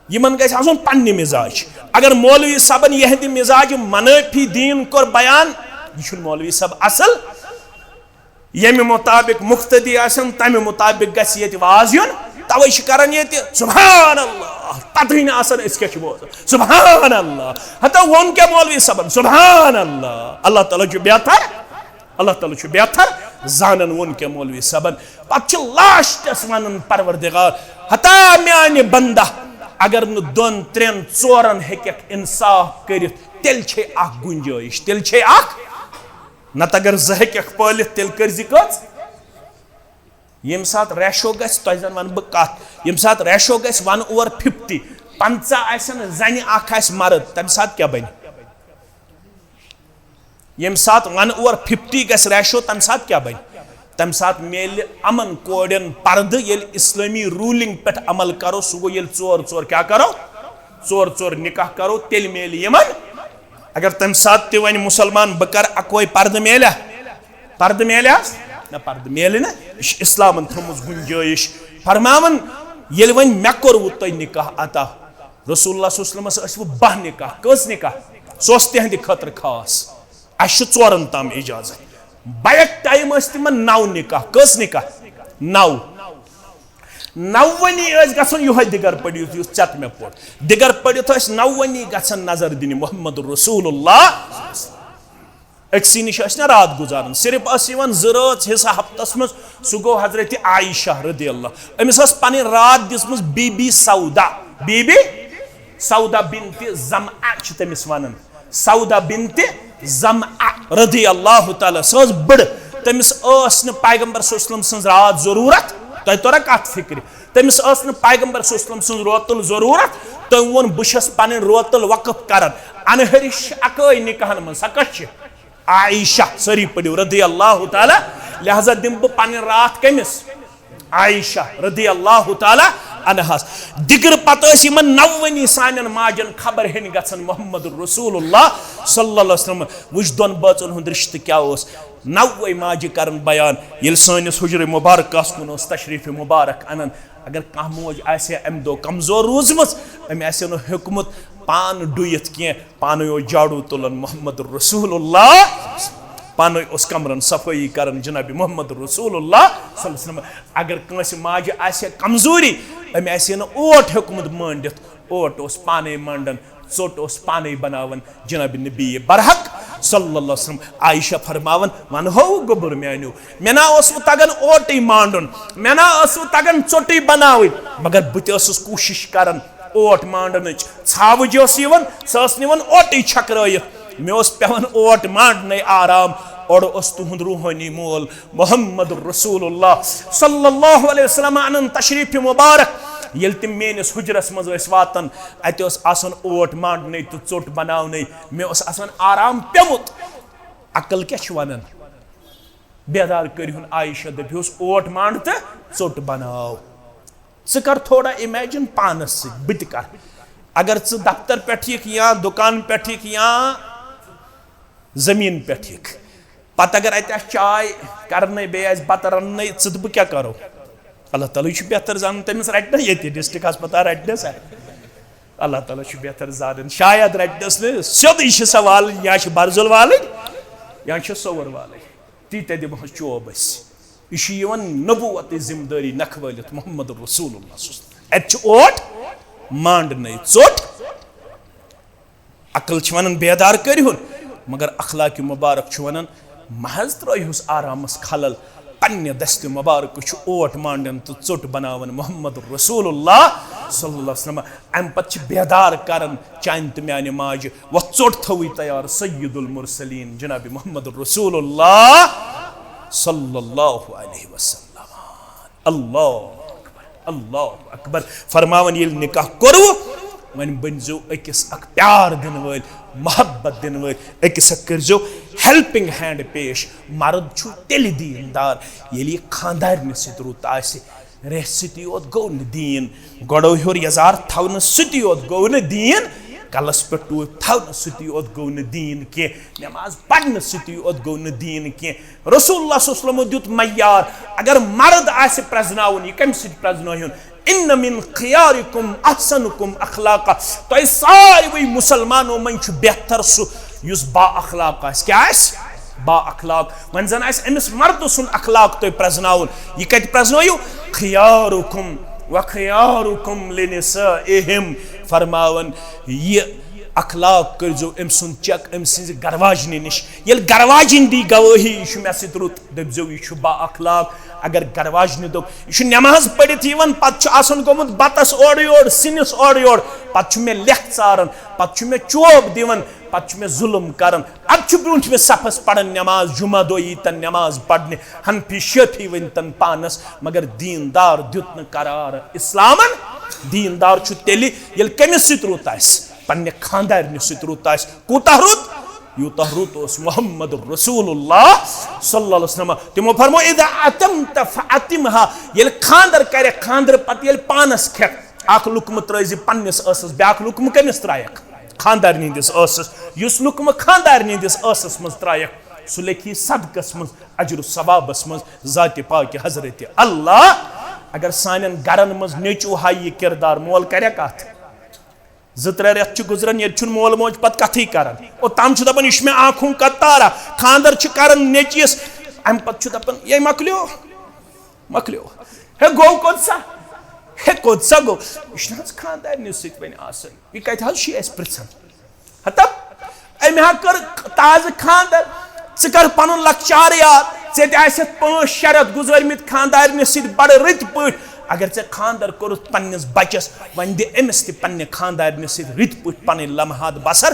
یِمن گژھِ آسُن پننہِ مزاج۔ اگر مولوی صٲبن یہندِ مزاج منٲفی دین کوٚر بیان، یہِ چھُنہٕ مولوی صٲب اصل۔ ییٚمہِ مطابق مقتدی آسن، تمہِ مطابق گژھِ ییٚتہِ واز یُن۔ توے چھِ کران ییٚتہِ سبحان اللہ، پتہٕے نہٕ آسان أسۍ کیٛاہ چھِ بوزان۔ سبحان اللہ۔ ہتا ووٚن کیٛاہ مولوی صٲبن؟ سبحان اللہ۔ اللہ تعالیٰ چھُ بہتر، اللہ تعالیٰ چھُ بہتر زانان، ووٚن کیٛاہ مولوی صٲبن۔ پتہٕ چھِ لاسٹس ونان پروردگار، ہتا میانہِ بندہ، اگر نہٕ دۄن، ترٛٮ۪ن، ژورن ہیٚککھ انصاف کٔرِتھ، تیٚلہِ چھے اکھ گُنجٲیِش، تیٚلہِ چھے اکھ۔ نتہٕ اگر زٕ ہیٚککھ پٲلِتھ، تیٚلہِ کٔرۍ زِ کٔژ؟ ییٚمہِ ساتہٕ ریشو گژھِ، تۄہہِ زن ونہٕ بہٕ کتھ، ییٚمہِ ساتہٕ ریشو گژھِ one over fifty، پنژاہ آسن زنہِ، اکھ آسہِ مرد، تمہِ ساتہٕ کیٛاہ بنہِ؟ ییٚمہِ ساتہٕ one over fifty گژھِ ریشو، تمہِ ساتہٕ کیٛاہ بنہِ؟ تمہِ ساتہٕ میلہِ یِمن کورٮ۪ن پردٕ، ییٚلہِ اسلٲمی ruling پٮ۪ٹھ عمل کرو، سُہ گوٚو ییٚلہِ ژور ژور کیٛاہ کرو؟ ژور ژور نکاح کرو، تیٚلہِ میلہِ یِمن۔ اگر تمہِ ساتہٕ تہِ ونہِ مسلمان، بہٕ کرٕ اکوے، پردٕ میلیا؟ پردٕ میلیا؟ نہ، پردٕ میلہِ نہٕ۔ یہِ چھِ اسلامن تھٲومٕژ گنجٲیش۔ فرماوان، ییٚلہِ وۄنۍ مےٚ کوٚروٕ تۄہہِ نکاح عطا، رسول اللہ صلی اللہ علیہ وسلمس ٲسۍ وٕ باہ نکاح۔ کٔژ نکاح؟ سُہ اوس تِہنٛدِ خٲطرٕ خاص۔ اسہِ چھُ ژورن تام اجازت۔ بیک ٹایم ٲسۍ تِمن نو نکاح۔ کٔژ نکاح؟ نو۔ نوونی ٲسۍ گژھان یِہوٚے دِگر پٔرِتھ، یُس ژےٚ تہٕ مےٚ پوٚر۔ دِگر پٔرِتھ ٲسۍ نوونی گژھان نظر دِنہِ محمد رسول اللہ۔ أکسٕے نِش ٲسۍ نہ راتھ گُزاران، صرف ٲس یِوان زٕ رٲژ حصہٕ ہفتس منٛز، سُہ گوٚو حضرت عائشہ رضی اللہ۔ أمِس ٲس پنٕنۍ راتھ دِژمٕژ بی بی سودا، بی بی سودا بنت زمعہ چھِ تٔمِس ونان، سودا بنت زمعہ رضی اللہ تعالیٰ، سۄ ٲس بٕڑٕ۔ تٔمِس ٲس نہٕ پیغمبر صلی اللہ علیہ وسلم سٕنٛز راتھ ضروٗرت۔ تۄہہِ توٚرا کتھ فکرِ؟ تٔمِس ٲس نہٕ پیغمبر صلی اللہ علیہ وسلم سٕنٛز روتُل ضروٗرت۔ تٔمۍ ووٚن، "بہٕ چھَس پنٕنۍ روتل وقف کران انہرِش اکٲے نکاحن منٛز۔" سۄ کۄس چھِ؟ عائشہ۔ سٲری پٔرِو، رضی اللہ تعالیٰ۔ لہذا دِمہٕ بہٕ پنٕنۍ راتھ کٔمِس؟ عائشہ رضی اللہ تعالیٰ عنہاس۔ دِگر پتہٕ ٲسۍ یِمن نوٲنی سانٮ۪ن ماجن خبر ہیٚنۍ گژھان محمد رسول اللہ صلی اللہ علیہ وسلم۔ وٕچھ، دۄن بٲژن ہُنٛد رشتہٕ کیٛاہ اوس۔ نوے ماجہِ کرن بیان، ییٚلہِ سٲنِس حجرِ مبارکس کُن اوس تشریف مبارک انان، اگر کانٛہہ موج آسہِ ہا امہِ دۄہ کمزور روٗزمٕژ، أمۍ آسہِ ہا نہٕ ہیوٚکمُت پان ڈُیِتھ کینٛہہ، پانے اوس جاڑو تُلان محمد رسول اللہ، پانے اوس کمرن صفٲیی کران جناب محمد رسول اللہ صلی اللہ علیہ وسلم۔ اگر کٲنٛسہِ ماجہِ آسہِ ہا کمزوری، أمۍ آسہِ ہا نہٕ اوٹ ہیوٚکمُت مٲنڈِتھ، اوٹ اوس پانے مانڈان، ژوٚٹ اوس پانے بناوان جناب نبی برحق صلی اللہ علیہ وسلم۔ عائشہ فرماوان، ونہو گوٚبُر میانیو، مےٚ نا اوس وۄنۍ تگان اوٹٕے مانڈُن، مےٚ نا ٲس وۄنۍ تگان ژوٚٹٕے بناوٕنۍ، مگر بہٕ تہِ ٲسٕس کوٗشش کران اوٹ مانڈنٕچ۔ ژھاوٕج ٲس یِوان، سۄ ٲس نِوان اوٹٕے چھکرٲیِتھ۔ مےٚ اوس پٮ۪وان اوٹ مانڈنَے آرام۔ اورٕ اوس تُہُنٛد روحٲنی مول محمد رسول اللہ صلی اللہ علیہ وسلم انان تشریف مبارک۔ ییٚلہِ تِم میٲنِس حُجرس منٛز ٲسۍ واتان، اَتہِ اوس آسان اوٹ مانڈنَے تہٕ ژوٚٹ بناونَے۔ مےٚ اوس آسان آرام پیوٚمُت۔ عقل کیٛاہ چھُ ونان؟ بیدار کٔرِہُن عائشہ، دٔپِہُس، "اوٹ مانڈ تہٕ ژوٚٹ بناو۔" ژٕ کر تھوڑا imagine پانس سۭتۍ، بہٕ تہِ کرٕ۔ اگر ژٕ دفتر پٮ۪ٹھ یِکھ یا دُکان پٮ۪ٹھ یِکھ یا زٔمیٖن پٮ۪ٹھ یِکھ، پتہٕ اگر اتہِ آسہِ چاے کرنَے، بیٚیہِ آسہِ بتہٕ رننَے، ژٕ تہٕ بہٕ کیٛاہ کرو؟ اللہ تعالیٰ چھُ بہتر زانان، تٔمِس رٹہِ نا ییٚتہِ ڈسٹرکٹ ہسپتال رٹہِ نا سا۔ اللہ تعالیٰ چھُ بہتر زانان، شاید رٹنس نہٕ سیوٚدُے چھِ سۄ والٕنۍ، یا چھِ برزُل والٕنۍ یا چھِ سوٚوُر والٕنۍ۔ تیٖتیٛاہ دِمہوس چوب أسۍ۔ یہِ چھُ یِوان نبوتٕچ ذمہٕ دٲری نکھٕ وٲلِتھ محمد رسول اللہ صلی اللہ علیہ وسلم۔ اَتہِ چھُ اوٹ مانڈنَے، ژوٚٹ۔ عقل چھِ وَنان بیدار کٔرِہُن، مگر اخلاق مبارک چھُ وَنان محض ترٛٲیہُس آرامس خلل۔ پننہِ دستِ مبارکہٕ چھُ اوٹ مانڈان تہٕ ژوٚٹ بناوان محمد رسول اللہ صلی اللہ علیہ وسلم۔ امہِ پتہٕ چھِ بیدار کران چانہِ تہٕ میانہِ ماجہِ، وۄتھ ژوٚٹ تھٲوٕے تیار سید المرسلین جناب محمد رسول اللہ صلی اللہ علیہ وسلم۔ اللہ اکبر، اللہ اکبر۔ فرماوان ییٚلہِ نکاح کوٚروٕ، وۄنۍ بٔنۍزیو أکِس اکھ پیار دِنہٕ وٲلۍ، محبت دِنہٕ وٲلۍ، أکِس اکھ کٔرۍزیو helping hand پیش۔ مرد چھُ تیٚلہِ دیٖندار، ییٚلہِ یہِ خانٛدارنہِ سۭتۍ رُت آسہِ۔ ریٚہہ سۭتی یوت گوٚو نہٕ دیٖن، گۄڈو ہیوٚر یزار تھاونہٕ سۭتی یوت گوٚو نہٕ دیٖن، کلس پٮ۪ٹھ ٹوٗپۍ تھاونہٕ سۭتی یوت گوٚو نہٕ دیٖن کینٛہہ، نماز پرنہٕ سۭتی یوت گوٚو نہٕ دیٖن کینٛہہ۔ رسول اللہ صلی اللہ علیہ وسلمو دیُت معیار، اگر مرد آسہِ پرزناوُن، یہِ کمہِ سۭتۍ پرزنٲوہُن؟ ان من خیارکم احسنکم اخلاقا، تۄہہِ ساروٕے مسلمانو منٛز چھُ بہتر سُہ یُس با اخلاق آسہِ۔ کیٛاہ آسہِ؟ با اخلاق۔ وۄنۍ زن آسہِ أمِس مردٕ سُنٛد اخلاق تۄہہِ پرزناوُن، یہِ کتہِ پرزنٲیِو؟ خیارکم و خیارکم لنسائہم۔ فرماوان، یہِ اخلاق کٔرۍزیو أمۍ سُنٛد check أمۍ سٕنٛزِ گرواجنہِ نِش۔ ییٚلہِ گرواجِنۍ دی گوٲہی، یہِ چھُ مےٚ سۭتۍ رُت، دٔپۍزیو، یہِ چھُ با اخلاق۔ اگر گرواجنہِ دوٚپ، یہِ چھُ نٮ۪ماز پٔرِتھ یِوان، پتہٕ چھُ آسان گوٚمُت بتس اورٕ یور، سِنِس اورٕ یور، پتہٕ چھُ مےٚ لیکھ ژاران، پتہٕ چھُ مےٚ چوب دِوان، پتہٕ چھُ مےٚ ظُلُم کران۔ ادٕ چھُ برٛونٛٹھمِس صفس پران نٮ۪ماز، جمعہ دۄہ یی تن نٮ۪ماز پرنہِ، حنفی شٲفی ؤنۍ تن پانس، مگر دیٖندار دیُت نہٕ قرار اسلامن۔ دیٖندار چھُ تیٚلہِ، ییٚلہِ کٔمِس سۭتۍ رُت آسہِ؟ پننہِ خانٛدارنہِ سۭتۍ رُت آسہِ۔ کوٗتاہ رُت؟ یوٗتاہ رُت اوس محمد رسول اللہ صلی اللہ علیہ وسلم۔ تِمو فرمو، "اذا اتمت فاطمها"، ییٚلہِ خانٛدر کرٮ۪کھ، خانٛدرٕ پتہٕ ییٚلہِ پانس کھٮ۪کھ، اکھ لُقمہٕ ترٲوزِ پننِس ٲسس، بیٛاکھ لُقمہٕ کٔمِس ترایکھ؟ خانٛدارنہِ ہٕنٛدِس ٲسس۔ یُس لُقمہٕ خانٛدارنہِ ہٕنٛدِس ٲسس منٛز ترایکھ، سُہ لیکھی صدقس منٛز، اجر و ثوابس منٛز ذاتِ پاکِ حضرت اللہ۔ اگر سانٮ۪ن گرن منٛز نیٚچو ہایہِ یہِ کردار، مول کرٮ۪کھ اتھ؟ زٕ ترٛےٚ رٮ۪تھ چھِ گُزران، ییٚتہِ چھُنہٕ مول موج پتہٕ کتھٕے کران۔ اوٚتام چھُ دپان، "یہِ چھُ مےٚ آنکھوں کا تارا"۔ خانٛدر چھِ کران نیٚچوِس، امہِ پتہٕ چھُ دپان، "یے مۄکلیو، مۄکلیو۔ ہے گوٚو کوٚت سا؟ ہے کوٚت سا گوٚو؟" یہِ چھُنہٕ حظ خانٛدارنہِ سۭتۍ وۄنۍ آسان؟ یہِ کتہِ حظ چھُ اَسہِ پرژھان؟ ہتا، أمۍ ہا کٔر تازٕ خانٛدر، ژٕ کر پنُن لۄکچار یاد۔ ژےٚ تہِ آسٮ۪تھ پانٛژھ شےٚ رٮ۪تھ گُزٲرمٕتۍ خانٛدارنہِ سۭتۍ بڑٕ رٕتۍ پٲٹھۍ۔ اگر ژےٚ خانٛدر کوٚرُتھ پننِس بچس، وۄنۍ دِ أمِس تہِ پننہِ خانٛدارنہِ سۭتۍ رٕتۍ پٲٹھۍ پنٕنۍ لمحات بسر۔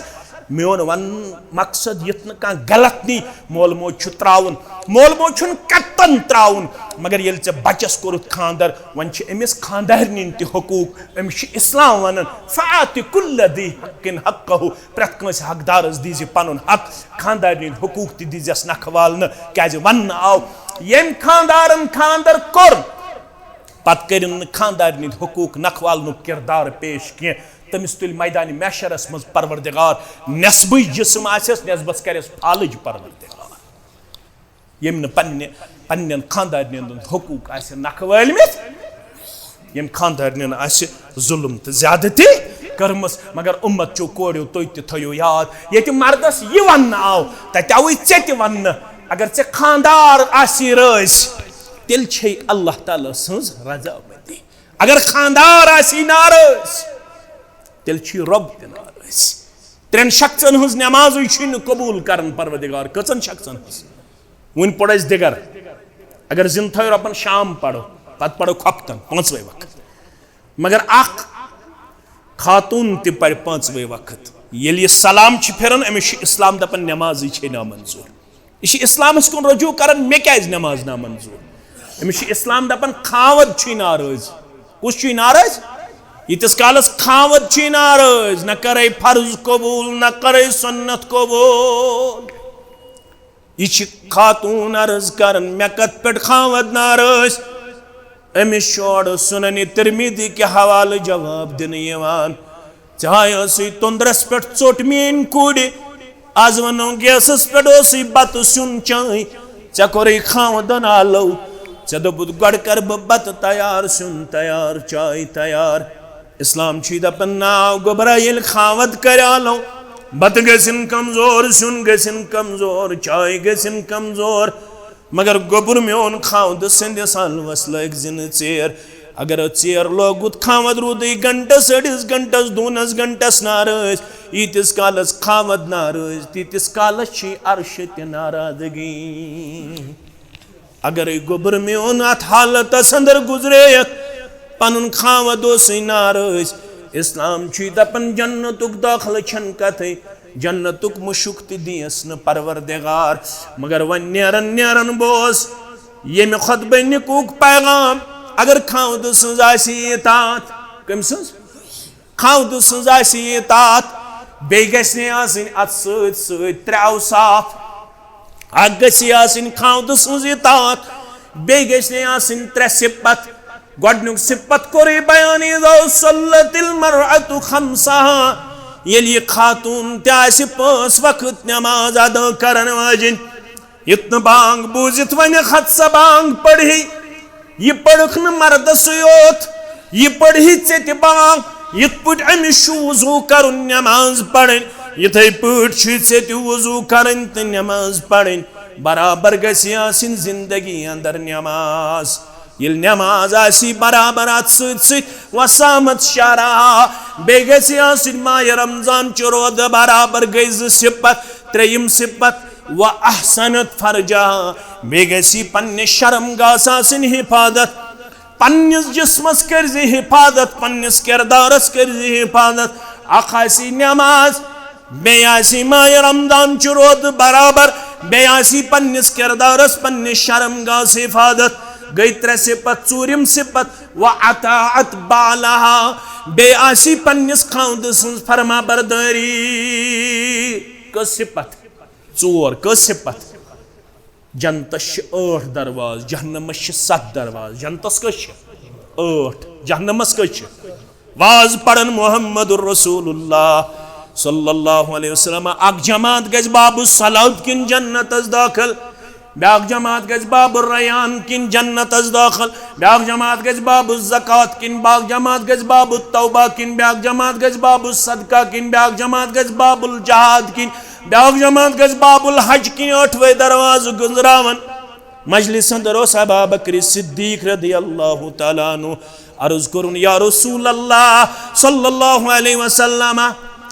میون وننُک مقصد یُتھ نہٕ کانٛہہ غلط نی، مول موج چھُ تراوُن، مول موج چھُنہٕ کتن تراوُن، مگر ییٚلہِ ژےٚ بچس کوٚرُتھ خاندر، وۄنۍ چھِ أمِس خاندارنہِ تہِ حقوٗق۔ أمِس چھُ اسلام ونان، "فآت کل ذی حق حقہ"، پرٛٮ۪تھ کٲنٛسہِ حقدارس دیٖزِ پنُن حق، خاندارنہِ ہٕنٛدۍ حقوٗق تہِ دیٖزٮ۪س نکھٕ والنہٕ، کیازِ وننہٕ آو، ییٚمۍ خاندارن خاندر کوٚر، پتہٕ کٔرِن نہٕ خاندارنہِ ہٕنٛدۍ حقوٗق نکھٕ والنُک کردار پیش کینٛہہ، تٔمِس تُلہِ میدانِ محشرس منٛز پروردگار نٮ۪صبٕے جسم آسٮ۪س، نٮ۪صبس کرٮ۪س فالٕج پروردگار۔ ییٚمۍ نہٕ پننہِ، پننٮ۪ن خاندارنٮ۪ن ہُنٛد حقوٗق آسہِ نکھٕ وٲلمٕتۍ، ییٚمۍ خاندارنٮ۪ن آسہِ ظلم تہٕ زیادتی کٔرمٕژ۔ مگر اُمت چو کورِو، تُہۍ تہِ تھٲیِو یاد، ییٚتہِ مردس یہِ وننہٕ آو، تتہِ آوٕے ژےٚ تہِ وننہٕ، اگر ژےٚ خاندار آسی رٲضۍ، تیٚلہِ چھے اللہ تعالیٰ سٕنٛز رضامندی۔ اگر خاندار آسی ناراض، تیٚلہِ چھُے رۄب تہِ ناراض۔ ترٛٮ۪ن شخصن ہٕنٛز نٮ۪مازٕے چھُے نہٕ قبوٗل کران پروردگار۔ کٔژن شخصن ہٕنٛز؟ وُنہِ پوٚر اَسہِ دِگر۔ اگر زِنٛدٕ تھٲوِو رۄبن شام پرو، پتہٕ پرو خۄفتن پانٛژوے وقت۔ مگر اکھ خاتوٗن تہِ پرِ پانٛژوے وقت۔ ییٚلہِ یہِ سلام چھِ پھِران، أمِس چھُ اسلام دپان نٮ۪مازٕے چھے نامنظوٗر۔ یہِ چھُ اسلامس کُن رجوع کران، مےٚ کیازِ نماز نامنظور؟ أمِس چھُ اسلام دپان، خاوند چھُے ناراض۔ کُس چھُے ناراض؟ ییٖتِس کالس خاوند چھُے ناراض، نہ کرے فرض قبول، نہ کرے سنت قبول۔ یہِ چھِ خاتوٗن عرض کران، مےٚ کتھ پٮ۪ٹھ خاوند ناراض؟ أمِس چھُ اورٕ سنن ترمذی کہِ حوالہٕ جواب دِنہٕ یِوان۔ ژےٚ ہاے ٲسٕے توٚنٛدرس پٮ۪ٹھ ژوٚٹ میٲنۍ کورِ، از ونو گیسس پٮ۪ٹھ اوسٕے بتہٕ سیُن چاے، ژےٚ کوٚرُے خاوندن آلو، ژےٚ دوٚپُتھ گۄڈٕ کرٕ بہٕ بتہٕ تیار، سیُن تیار، چاے تیار۔ اسلام چھُے دپان، ناو گوٚبرا، ییٚلہِ خاوند کرِ آلو، بتہٕ گژھن کمزور، سیُن گژھن کمزور، چاے گژھن کمزور، مگر گوٚبُر میون، خاوند سٕنٛدِس آلوَس لٲگۍ زِ نہٕ ژیر۔ اگر ژیر لوگُت، خاوند روٗدٕے گھنٹس، أڑِس گھنٹس، دوٗنس گھنٹس ناراض، ییٖتِس کالس خاوند ناراض، تیٖتِس کالس چھِ عرشہِ تہِ ناراضگی۔ اگرے گوٚبُر میون اتھ حالتس اندر گُزرییکھ، پنُن خاوند اوسُے ناراض، اسلام چھُے دپان جنتُک دٲخلہٕ چھَنہٕ کتھٕے، جنتُک مُشُک تہِ دِیَس نہٕ پروردگار۔ مگر وۄنۍ نیران نیران بوز ییٚمہِ خطبہ نِکُک پیغام، اگر خاوند سٕنٛز آسہِ اطاعت، کٔمۍ سٕنٛز؟ خاوند سٕنٛز آسہِ اطاعت، بیٚیہِ گژھِ نہٕ آسٕنۍ اتھ سۭتۍ سۭتۍ ترٛےٚ اوصاف۔ اکھ گژھِ آسٕنۍ خاوند سٕنٛز اطاعت، بیٚیہِ گژھِ نہٕ آسٕنۍ ترٛےٚ صفت۔ گۄڈٕنیُک صفت کوٚرُے بیان، اذا صلت المرأة خمسها، ییٚلہِ یہِ خاتوٗن تہِ آسہِ پانٛژھ وقت نٮ۪ماز ادا کرن واجِنۍ، یُتھ نہٕ بانگ بوٗزِتھ ونہِ، ہتھ سا بانگ پرِ۔ یہِ پٔرٕکھ نہٕ مردسٕے یوت، یہِ پٔرہی ژےٚ تہِ بانگ۔ یِتھ پٲٹھۍ أمِس چھُ وضوٗ کرُن، نٮ۪ماز پرٕنۍ، یِتھے پٲٹھۍ چھُے ژےٚ تہِ وضوٗ کرٕنۍ تہٕ نٮ۪ماز پرٕنۍ۔ برابر گژھِ آسٕنۍ زندگی اندر نٮ۪ماز۔ ییٚلہِ نٮ۪ماز آسی برابر اتھ سۭتۍ سۭتۍ، وسامت شرع، بیٚیہِ گژھِ آسٕنۍ ماہِ رمضان چہِ روزٕ برابر گٔے زٕ صفت، ترٛیٚیِم صفت، و احسنت فرجہ، بیٚیہِ گژھِ پننہِ شرم گاہس آسٕنۍ حفاظت۔ پننِس جسمس کٔرزِ حفاظت، پننِس کردارس کٔرزِ حفاظت۔ اکھ آسی نماز، بیٚیہِ آسی ماہِ رمضان چہِ روزٕ برابر، بیٚیہِ آسی پننِس کردارس، پننِس شرم گاہس حفاظت۔ گٔے ترٛےٚ صفت۔ ژوٗرِم صفت، و اطاعت بالہا، بیٚیہِ آسی پننِس خاوند سٕنٛز فرما بردٲری۔ کٔژ صفت؟ ژور۔ کٔژ صفت؟ جنتس چھِ ٲٹھ دروازٕ، جہنمس چھِ ستھ دروازٕ۔ جنتس کٔژ چھِ؟ ٲٹھ۔ جہنمس کٔژ چھِ؟ واز پرن محمد رسول اللہ صلی اللہ علیہ وسلم۔ اکھ جماعت گژھِ باب الصلات کِنۍ جنتس دٲخل، بیاکھ جماعت گژھِ باب الریان کِنۍ جنتس دٲخل، بیاکھ جماعت گژھِ باب الزکات کِنۍ، بیاکھ جماعت گژھِ باب التوبہ کِنۍ، بیاکھ جماعت گژھِ باب الصدقہ کِنۍ، بیاکھ جماعت گژھِ باب الجہاد کِنۍ، بیاکھ جماعت گژھِ باب الحج کِنۍ۔ ٲٹھوے دروازٕ گنزراون۔ مجلس اندر اوس ابا بکر صدیق رضی اللہ تعالیٰ عنہ۔ عرض کوٚرُن، یا رسول اللہ صلی اللہ علیہ وسلم،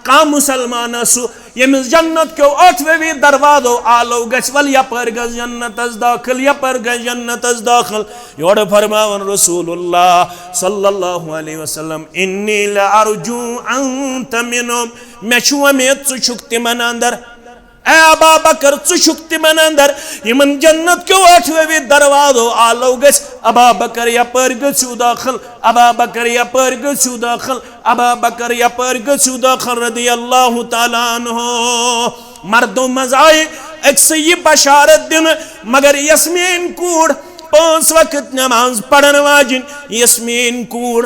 کانٛہہ مسلمان آسو ییٚمِس جنت کیو ٲٹھوے دروازو آلو گژھِ، ول یپٲرۍ گژھ جنتس دٲخل، یپٲرۍ گژھ جنتس دٲخل۔ یورٕ فرماوان رسول اللہ صلی اللہ علیہ وسلم، انی لارجو انت منہم، مےٚ چھُ وۄمید ژٕ چھُکھ تِمن اندر۔ اے ابا بکر، ژٕ چھُکھ تِمن اندر یِمن جنت کیو ٲٹھوے دروازو آلو گژھِ۔ ابا بکر یپٲرۍ گٔژھِو دٲخل، ابا بکر یپٲرۍ گٔژھِو دٲخل، ابا بکر یپٲرۍ گٔژھِو دٲخل رضی اللہ تعالیٰ عنہ۔ مردو منٛز آیہِ أکسٕے یہِ بشارت دِنہٕ، مگر یۄس میٲنۍ کوٗر پانٛژھ وقت نماز پرن واجِنۍ، یۄس میٲنۍ کوٗر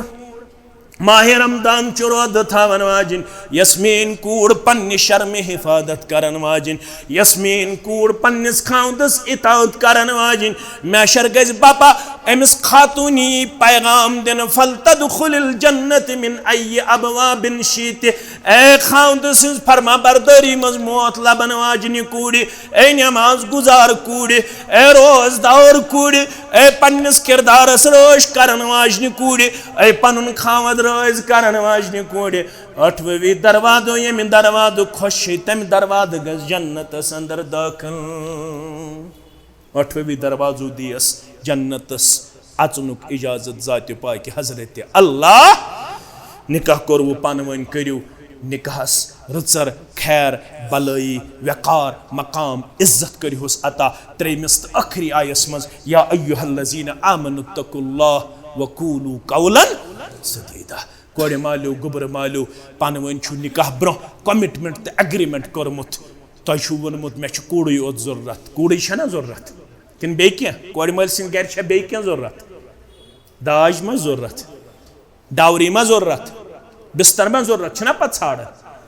ماہِ رمضان چہِ روزٕ تھاون واجِنۍ، یۄس میٲنۍ کوٗر پننہِ شرمہِ حفاظت کرن واجِنۍ، یۄس میٲنۍ کوٗر پننِس خاوندس اطاعت کرن واجِنۍ، محشر گژھِ بپا أمِس خاتوٗنی پیغام دِنہٕ، فلتدخل الجنت من ای ابواب شئت۔ اے خاوند سٕنٛز فرما بردٲری منٛز موت لبن واجنہِ کوٗرِ، اے نماز گزار کوٗرِ، اے روزدار کوٗرِ، اے پننِس کردارس رٲچھ کرن واجنہِ کوٗرِ، اے پنُن خاوند رٲضۍ کرن واجنہِ کوٗرِ، ٲٹھوے دروازو ییٚمہِ دروازٕ خۄش چھِ، تمہِ دروازٕ گژھ جنتس اندر دٲخل۔ ٲٹھوے دروازو دیس جنتس اژنُک اجازت ذاتِ پاکہِ حضرت اللہ۔ نکاح کوٚروٕ پانہٕ ؤنۍ، کٔرِو نکاحس رٕژر، خیر، بلٲیی، وقار، مقام، عزت کٔرِہُس عطا۔ ترٛیٚیمِس تہٕ ٲخری آیس منٛز، یا ایھا الذین آمنوا اتقوا اللہ وقولوا قولا سدیدا۔ کورِ مالیو، گوٚبرٕ مالیو، پانہٕ ؤنۍ چھُ نکاح برونٛہہ commitment تہٕ agreement کوٚرمُت۔ تۄہہِ چھُو ووٚنمُت، مےٚ چھُ کوٗرُے یوت ضروٗرت۔ کوٗرُے چھےٚ نا ضروٗرت؟ کِنہٕ بیٚیہِ کینٛہہ؟ کورِ مٲلۍ سٕنٛدِ گرِ چھےٚ بیٚیہِ کینٛہہ ضروٗرت؟ داج ما ضروٗرت؟ Dowry ما ضروٗرت؟ بستر ما ضروٗرت؟ چھِنہ پتہٕ ژھانٛڈان؟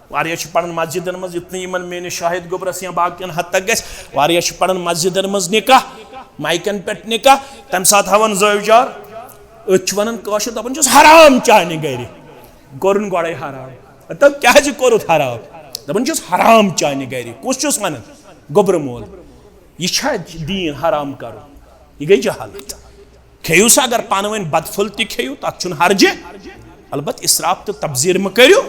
واریاہ چھِ پران مسجدن منٛز، یُتھ نہٕ یِمن میٲنِس شاہد گوٚبرس یا باقین حد تک گژھِ۔ واریاہ چھِ پران مسجدن منٛز نکاح، مایکن پٮ۪ٹھ نکاح، تمہِ ساتہٕ ہاوان زٲوۍ جار۔ أتھۍ چھِ ونان کٲشِر، دپان چھِس، "حرام چانہِ گرِ۔" کوٚرُن گۄڈے حرام۔ دپان، "کیازِ کوٚرُتھ حرام؟" دپان چھِس، "حرام چانہِ گرِ۔" کُس چھُس ونان؟ گوٚبرٕ مول۔ یہِ چھا دیٖن حرام کرُن؟ یہِ گٔے جہالت۔ کھیٚیِو سا، اگر پانہٕ ؤنۍ بتہٕ پھوٚل تہِ کھیٚیِو، تتھ چھُنہٕ حرجہِ۔ البتہٕ اسراف تہٕ تبذیر مہٕ کٔرِو۔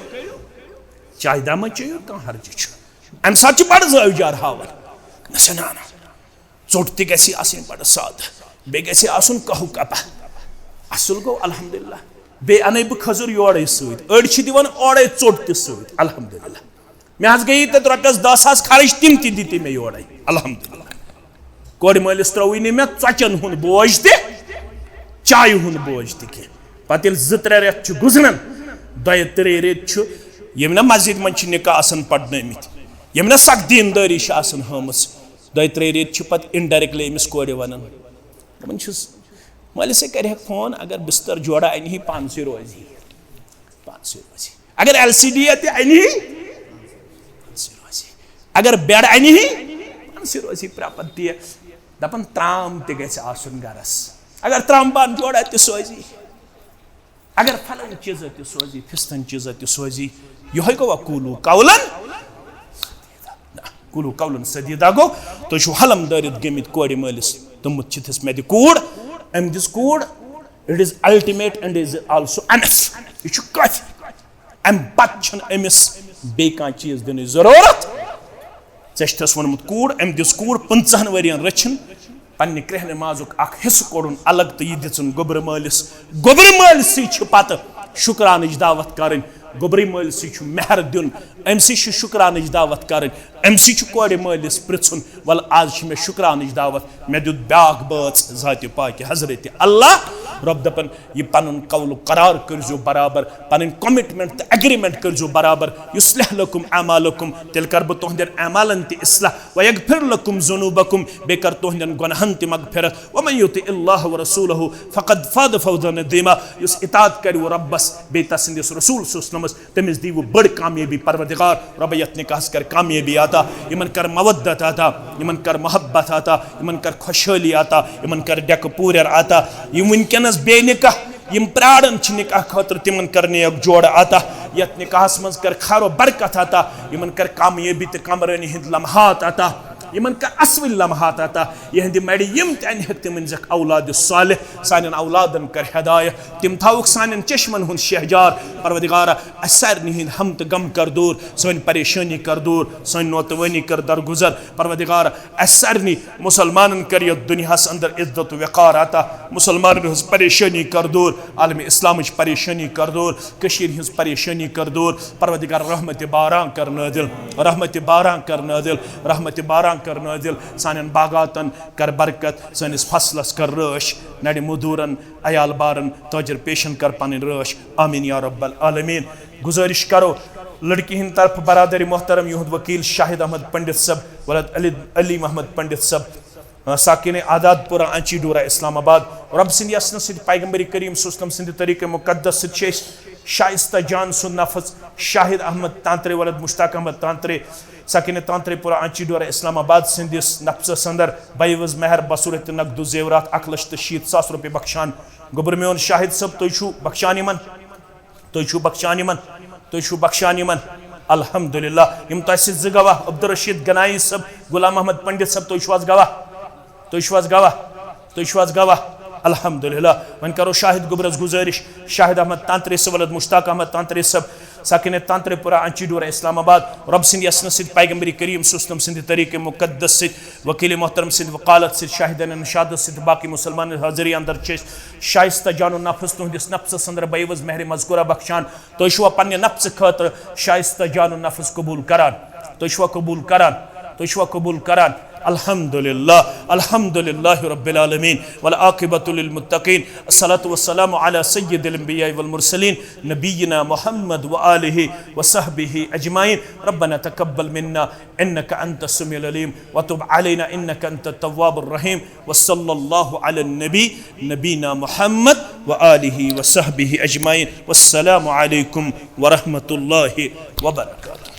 چایہِ دامہ چیٚیِو، کانٛہہ حرجہِ چھُنہٕ۔ امہِ ساتہٕ چھِ بڑٕ زٲوۍ جار ہاوان۔ نہ سا، نہ، نہ۔ ژوٚٹ تہِ گژھِ آسٕنۍ بڑٕ سادٕ، بیٚیہِ گژھِ آسُن کہوٕ کپا۔ اصل گوٚو، الحمدللہ۔ بیٚیہِ انَے بہٕ کھٔزٕر یورَے سۭتۍ، أڑۍ چھِ دِوان اورَے ژوٚٹ تہِ سۭتۍ، الحمدللہ۔ مےٚ حظ گٔیے تَتہِ رۄپیَس دَہ ساس خرٕچ، تِم تہِ دِتۍ مےٚ یورَے، الحمدللہ۔ کورِ مٲلِس ترٛووُے نہٕ مےٚ ژۄچَن ہُنٛد بوج تہِ، چایہِ ہُنٛد بوج تہِ کینٛہہ۔ پَتہٕ ییٚلہِ زٕ ترٛےٚ رٮ۪تھ چھِ گُزران، دۄیہِ ترٛیٚیہِ رٮ۪تۍ چھُ، ییٚمہِ نہ مسجد منٛز چھِ نکاح آسان پَرنٲومٕتۍ، ییٚمہِ نہ سخ دیٖندٲری چھِ آسان ہٲمٕژ، دۄیہِ ترٛیٚیہِ رٮ۪تۍ چھِ پَتہٕ indirectly أمِس کورِ وَنان، دَپان چھِس، "مٲلِس ہے کَرِہَکھ فون، اگر بستر جوڑا اَنہِ ہے، پانسٕے روزِ ہے، پانسٕے روزِ ہے۔ اگر ایل سی ڈی تہِ اَنہِ ہے، پانسٕے روزِ ہے۔ اگر بیڈ اَنہِ ہے، پانسٕے روزِ ہے پرٛاپَر تہِ۔" دَپان، "ترٛام تہِ گژھِ آسُن گَرَس۔ اگر ترٛام بانہٕ جوڑا تہِ سوزِ ہے۔" اگر فلٲنۍ چیٖزا تہِ سوزی، فستٲنۍ چیٖزا تہِ سوزی، یِہوٚے گوٚو وۄنۍ قولو قولاً۔ نہ، قولو قولاً سدیٖدا گوٚو، تُہۍ چھِو حلم دٲرِتھ گٔمٕتۍ کورِ مٲلِس۔ دوٚپمُت چھِ تِس، "مےٚ دِ کوٗر"، أمۍ دِژ کوٗر، it is ultimate and is also enough۔ یہِ چھُ کٲفی۔ امہِ پتہٕ چھُنہٕ أمِس بیٚیہِ کانٛہہ چیٖز دِنٕچ ضروٗرت۔ ژےٚ چھُتھس ووٚنمُت کوٗر، أمۍ دِژ کوٗر پٕنٛژٕہن ؤرین رٔچھِن، پننہِ کرٛیٚہنہٕ مازُک اکھ حصہٕ کوٚڑُن الگ تہٕ یہِ دِژٕن گوٚبرٕ مٲلِس۔ گوٚبرٕ مٲلۍ سٕے چھِ پتہٕ شُکرانٕچ دعوت کرٕنۍ، گوٚبرٕ مٲلۍ سٕے چھُ مہر دیُن، أمۍ سٕے چھُ شُکرانٕچ دعوت کرٕنۍ۔ أمۍ سٕے چھُ کورِ مٲلِس پرٛژھُن، "وَلہٕ آز چھِ مےٚ شُکرانٕچ دعوت، مےٚ دیُت بیٛاکھ بٲژ ذاتِ پاکہِ حضرتِ اللہ۔" رۄب دَپان، یہِ پَنُن قول و قرار کٔرۍزیو برابر، پَنٕنۍ commitment تہٕ agreement کٔرۍزیو برابر۔ یُصلح لکم اعمالکم، تیٚلہِ کَرٕ بہٕ تُہٕنٛدٮ۪ن اعمالَن تہِ اصلاح۔ ویغفر لکم ذنوبکم، بیٚیہِ کَرٕ تُہٕنٛدٮ۪ن گۄناہَن تہِ مغفرت۔ ومن یطع اللہ ورسولہ فقد فاز فوزا عظیما، یُس اطاعت کَرِ رۄبَس بیٚیہِ تَسٕنٛدِس رسول صلی اللہ علیہ وسلمس، تٔمِس دِیِو بٔڑ کامیٲبی پروردگار۔ رۄبہ یتھ نکاحس کر کامیٲبی عطا، یِمن کر مودت عطا، یِمن کر محبت عطا، یِمن کر خۄشحٲلی عطا، یِمن کر ڈیکہٕ پوٗرٮ۪ر عطا۔ یِم وٕنکیٚنس بے نکاح، یِم پراران چھِ نکاح خٲطرٕ، تِمن کر نیک جوڑٕ عطا۔ یتھ نکاحس منٛز کر خیر و برکت عطا، یِمن کر کامیٲبی تہٕ کامرٲنی ہٕنٛدۍ لمحات عطا۔ یِمن کر اصوٕلۍ لمحات عطا، یِہنٛدِ مَرِ یِم تہِ اَنہِ ہیٚکھ تِم أنزیٚکھ اولاد صالح، سانٮ۪ن اولادن کر ہدایت، تِم تھاوُکھ سانٮ۪ن چشمن ہُنٛد شہجار۔ پروردگارا، اسہِ سارنٕے ہٕنٛدۍ ہم تہٕ غم کر دوٗر، سٲنۍ پریشٲنی کر دوٗر، سٲنۍ نوتوٲنی کر درگُزر۔ پروردگارا، اسہِ سارنٕے مسلمانن کر یتھ دُنیاہس اندر عزت و وقار عطا، مسلمانن ہٕنٛز پریشٲنی کر دوٗر، عالم اسلامٕچ پریشٲنی کر دوٗر، کٔشیٖرِ ہٕنٛز پریشٲنی کر دوٗر۔ پروردگار، رحمت باران کر نٲزِل، رحمت باران کر نٲزِل، رحمت باران کر نٲزِل۔ سانٮ۪ن باغاتن کر برکت، سٲنِس فصلس کر رٲچھ، نرِ مزدوٗرن، عیال بارن، تاجر پیشن کر پنٕنۍ رٲچھ۔ آمین یا رب العالمین۔ گزٲرِش کرو لڑکی ہٕنٛدِ طرفہٕ برادر محترم، یِہُنٛد وکیل شاہد احمد پنڈت صٲب، ولد علی، علی محمد پنڈت صٲب، ساکن آزاد پورہ، آنچی ڈورہ، اسلام آباد۔ رب سٕنٛدِ یژھنہٕ سۭتۍ، پیغمبر کریم صلی اللہ علیہ وسلم سٕنٛدِ طریقہ مقدس سۭتۍ چھِ أسۍ شائستہ جان سُنٛد نفس شاہد احمد تانترے ولد مشتاق احمد تانترے، ساکن تانترے پورہ، آنچی ڈورہ، اسلام آباد سٕنٛدِس نفسس اندر بعوض مہر بصورت نقد و زیورات اکھ لچھ تہٕ شیٖتھ ساس رۄپیہِ بخشان۔ گوٚبُر میون شاہد صٲب، تُہۍ چھِو بخشان یِمن؟ تُہۍ چھِو بخشان یِمن؟ تُہۍ چھِو بخشان یِمن؟ الحمدللہ۔ یِم تۄہہِ سۭتۍ زٕ گواہ، عبدالرشید گنایی صٲب، غلام محمد پنڈت صٲب، تُہۍ چھِو حظ گواہ؟ تُہۍ چھِو حظ گواہ؟ تُہۍ چھِو حظ گواہ؟ الحمدللہ۔ وۄنۍ کرو شاہد گوٚبرس گزٲرِش، شاہد احمد تانترے صٲب ولد مشتاق احمد تانترے صٲب، ساکن تانترے پورہ، آنچی ڈورہ، اسلام آباد۔ رب سٕنٛدِ یژھنہٕ سۭتۍ، پیغمبر کریم صلی اللہ علیہ وسلم سٕنٛدِ طریقہ مقدس سۭتۍ، وکیل محترم سٕنٛدِ وکالت سۭتۍ، شاہدانِ انشادس سۭتۍ، باقی مسلمان حاضری اندر چھِ أسۍ شائستہ جان و نفس تُہنٛدِس نفسس اندر بعوض مہر مذکورہ بخشان۔ تُہۍ چھِوا پننہِ نفسہٕ خٲطرٕ شائستہ جان و نفس قبول کران؟ تُہۍ چھِوا قبول کران؟ تُہۍ چھِوا قبول کران؟ الحمدللہ، الحمدللہ رب العالمین، والعاقبۃ للمتقین، الصلاۃ والسلام علی سید الانبیاء والمرسلین، نبینا محمد وآلہ وصحبہ اجمعین۔ ربنا تقبل منا انك انت السميع العليم وتب علينا انك انت التواب الرحيم، وصلى الله على النبي نبينا محمد وآله وصحبه اجمعين، والسلام عليكم ورحمة الله وبركاته۔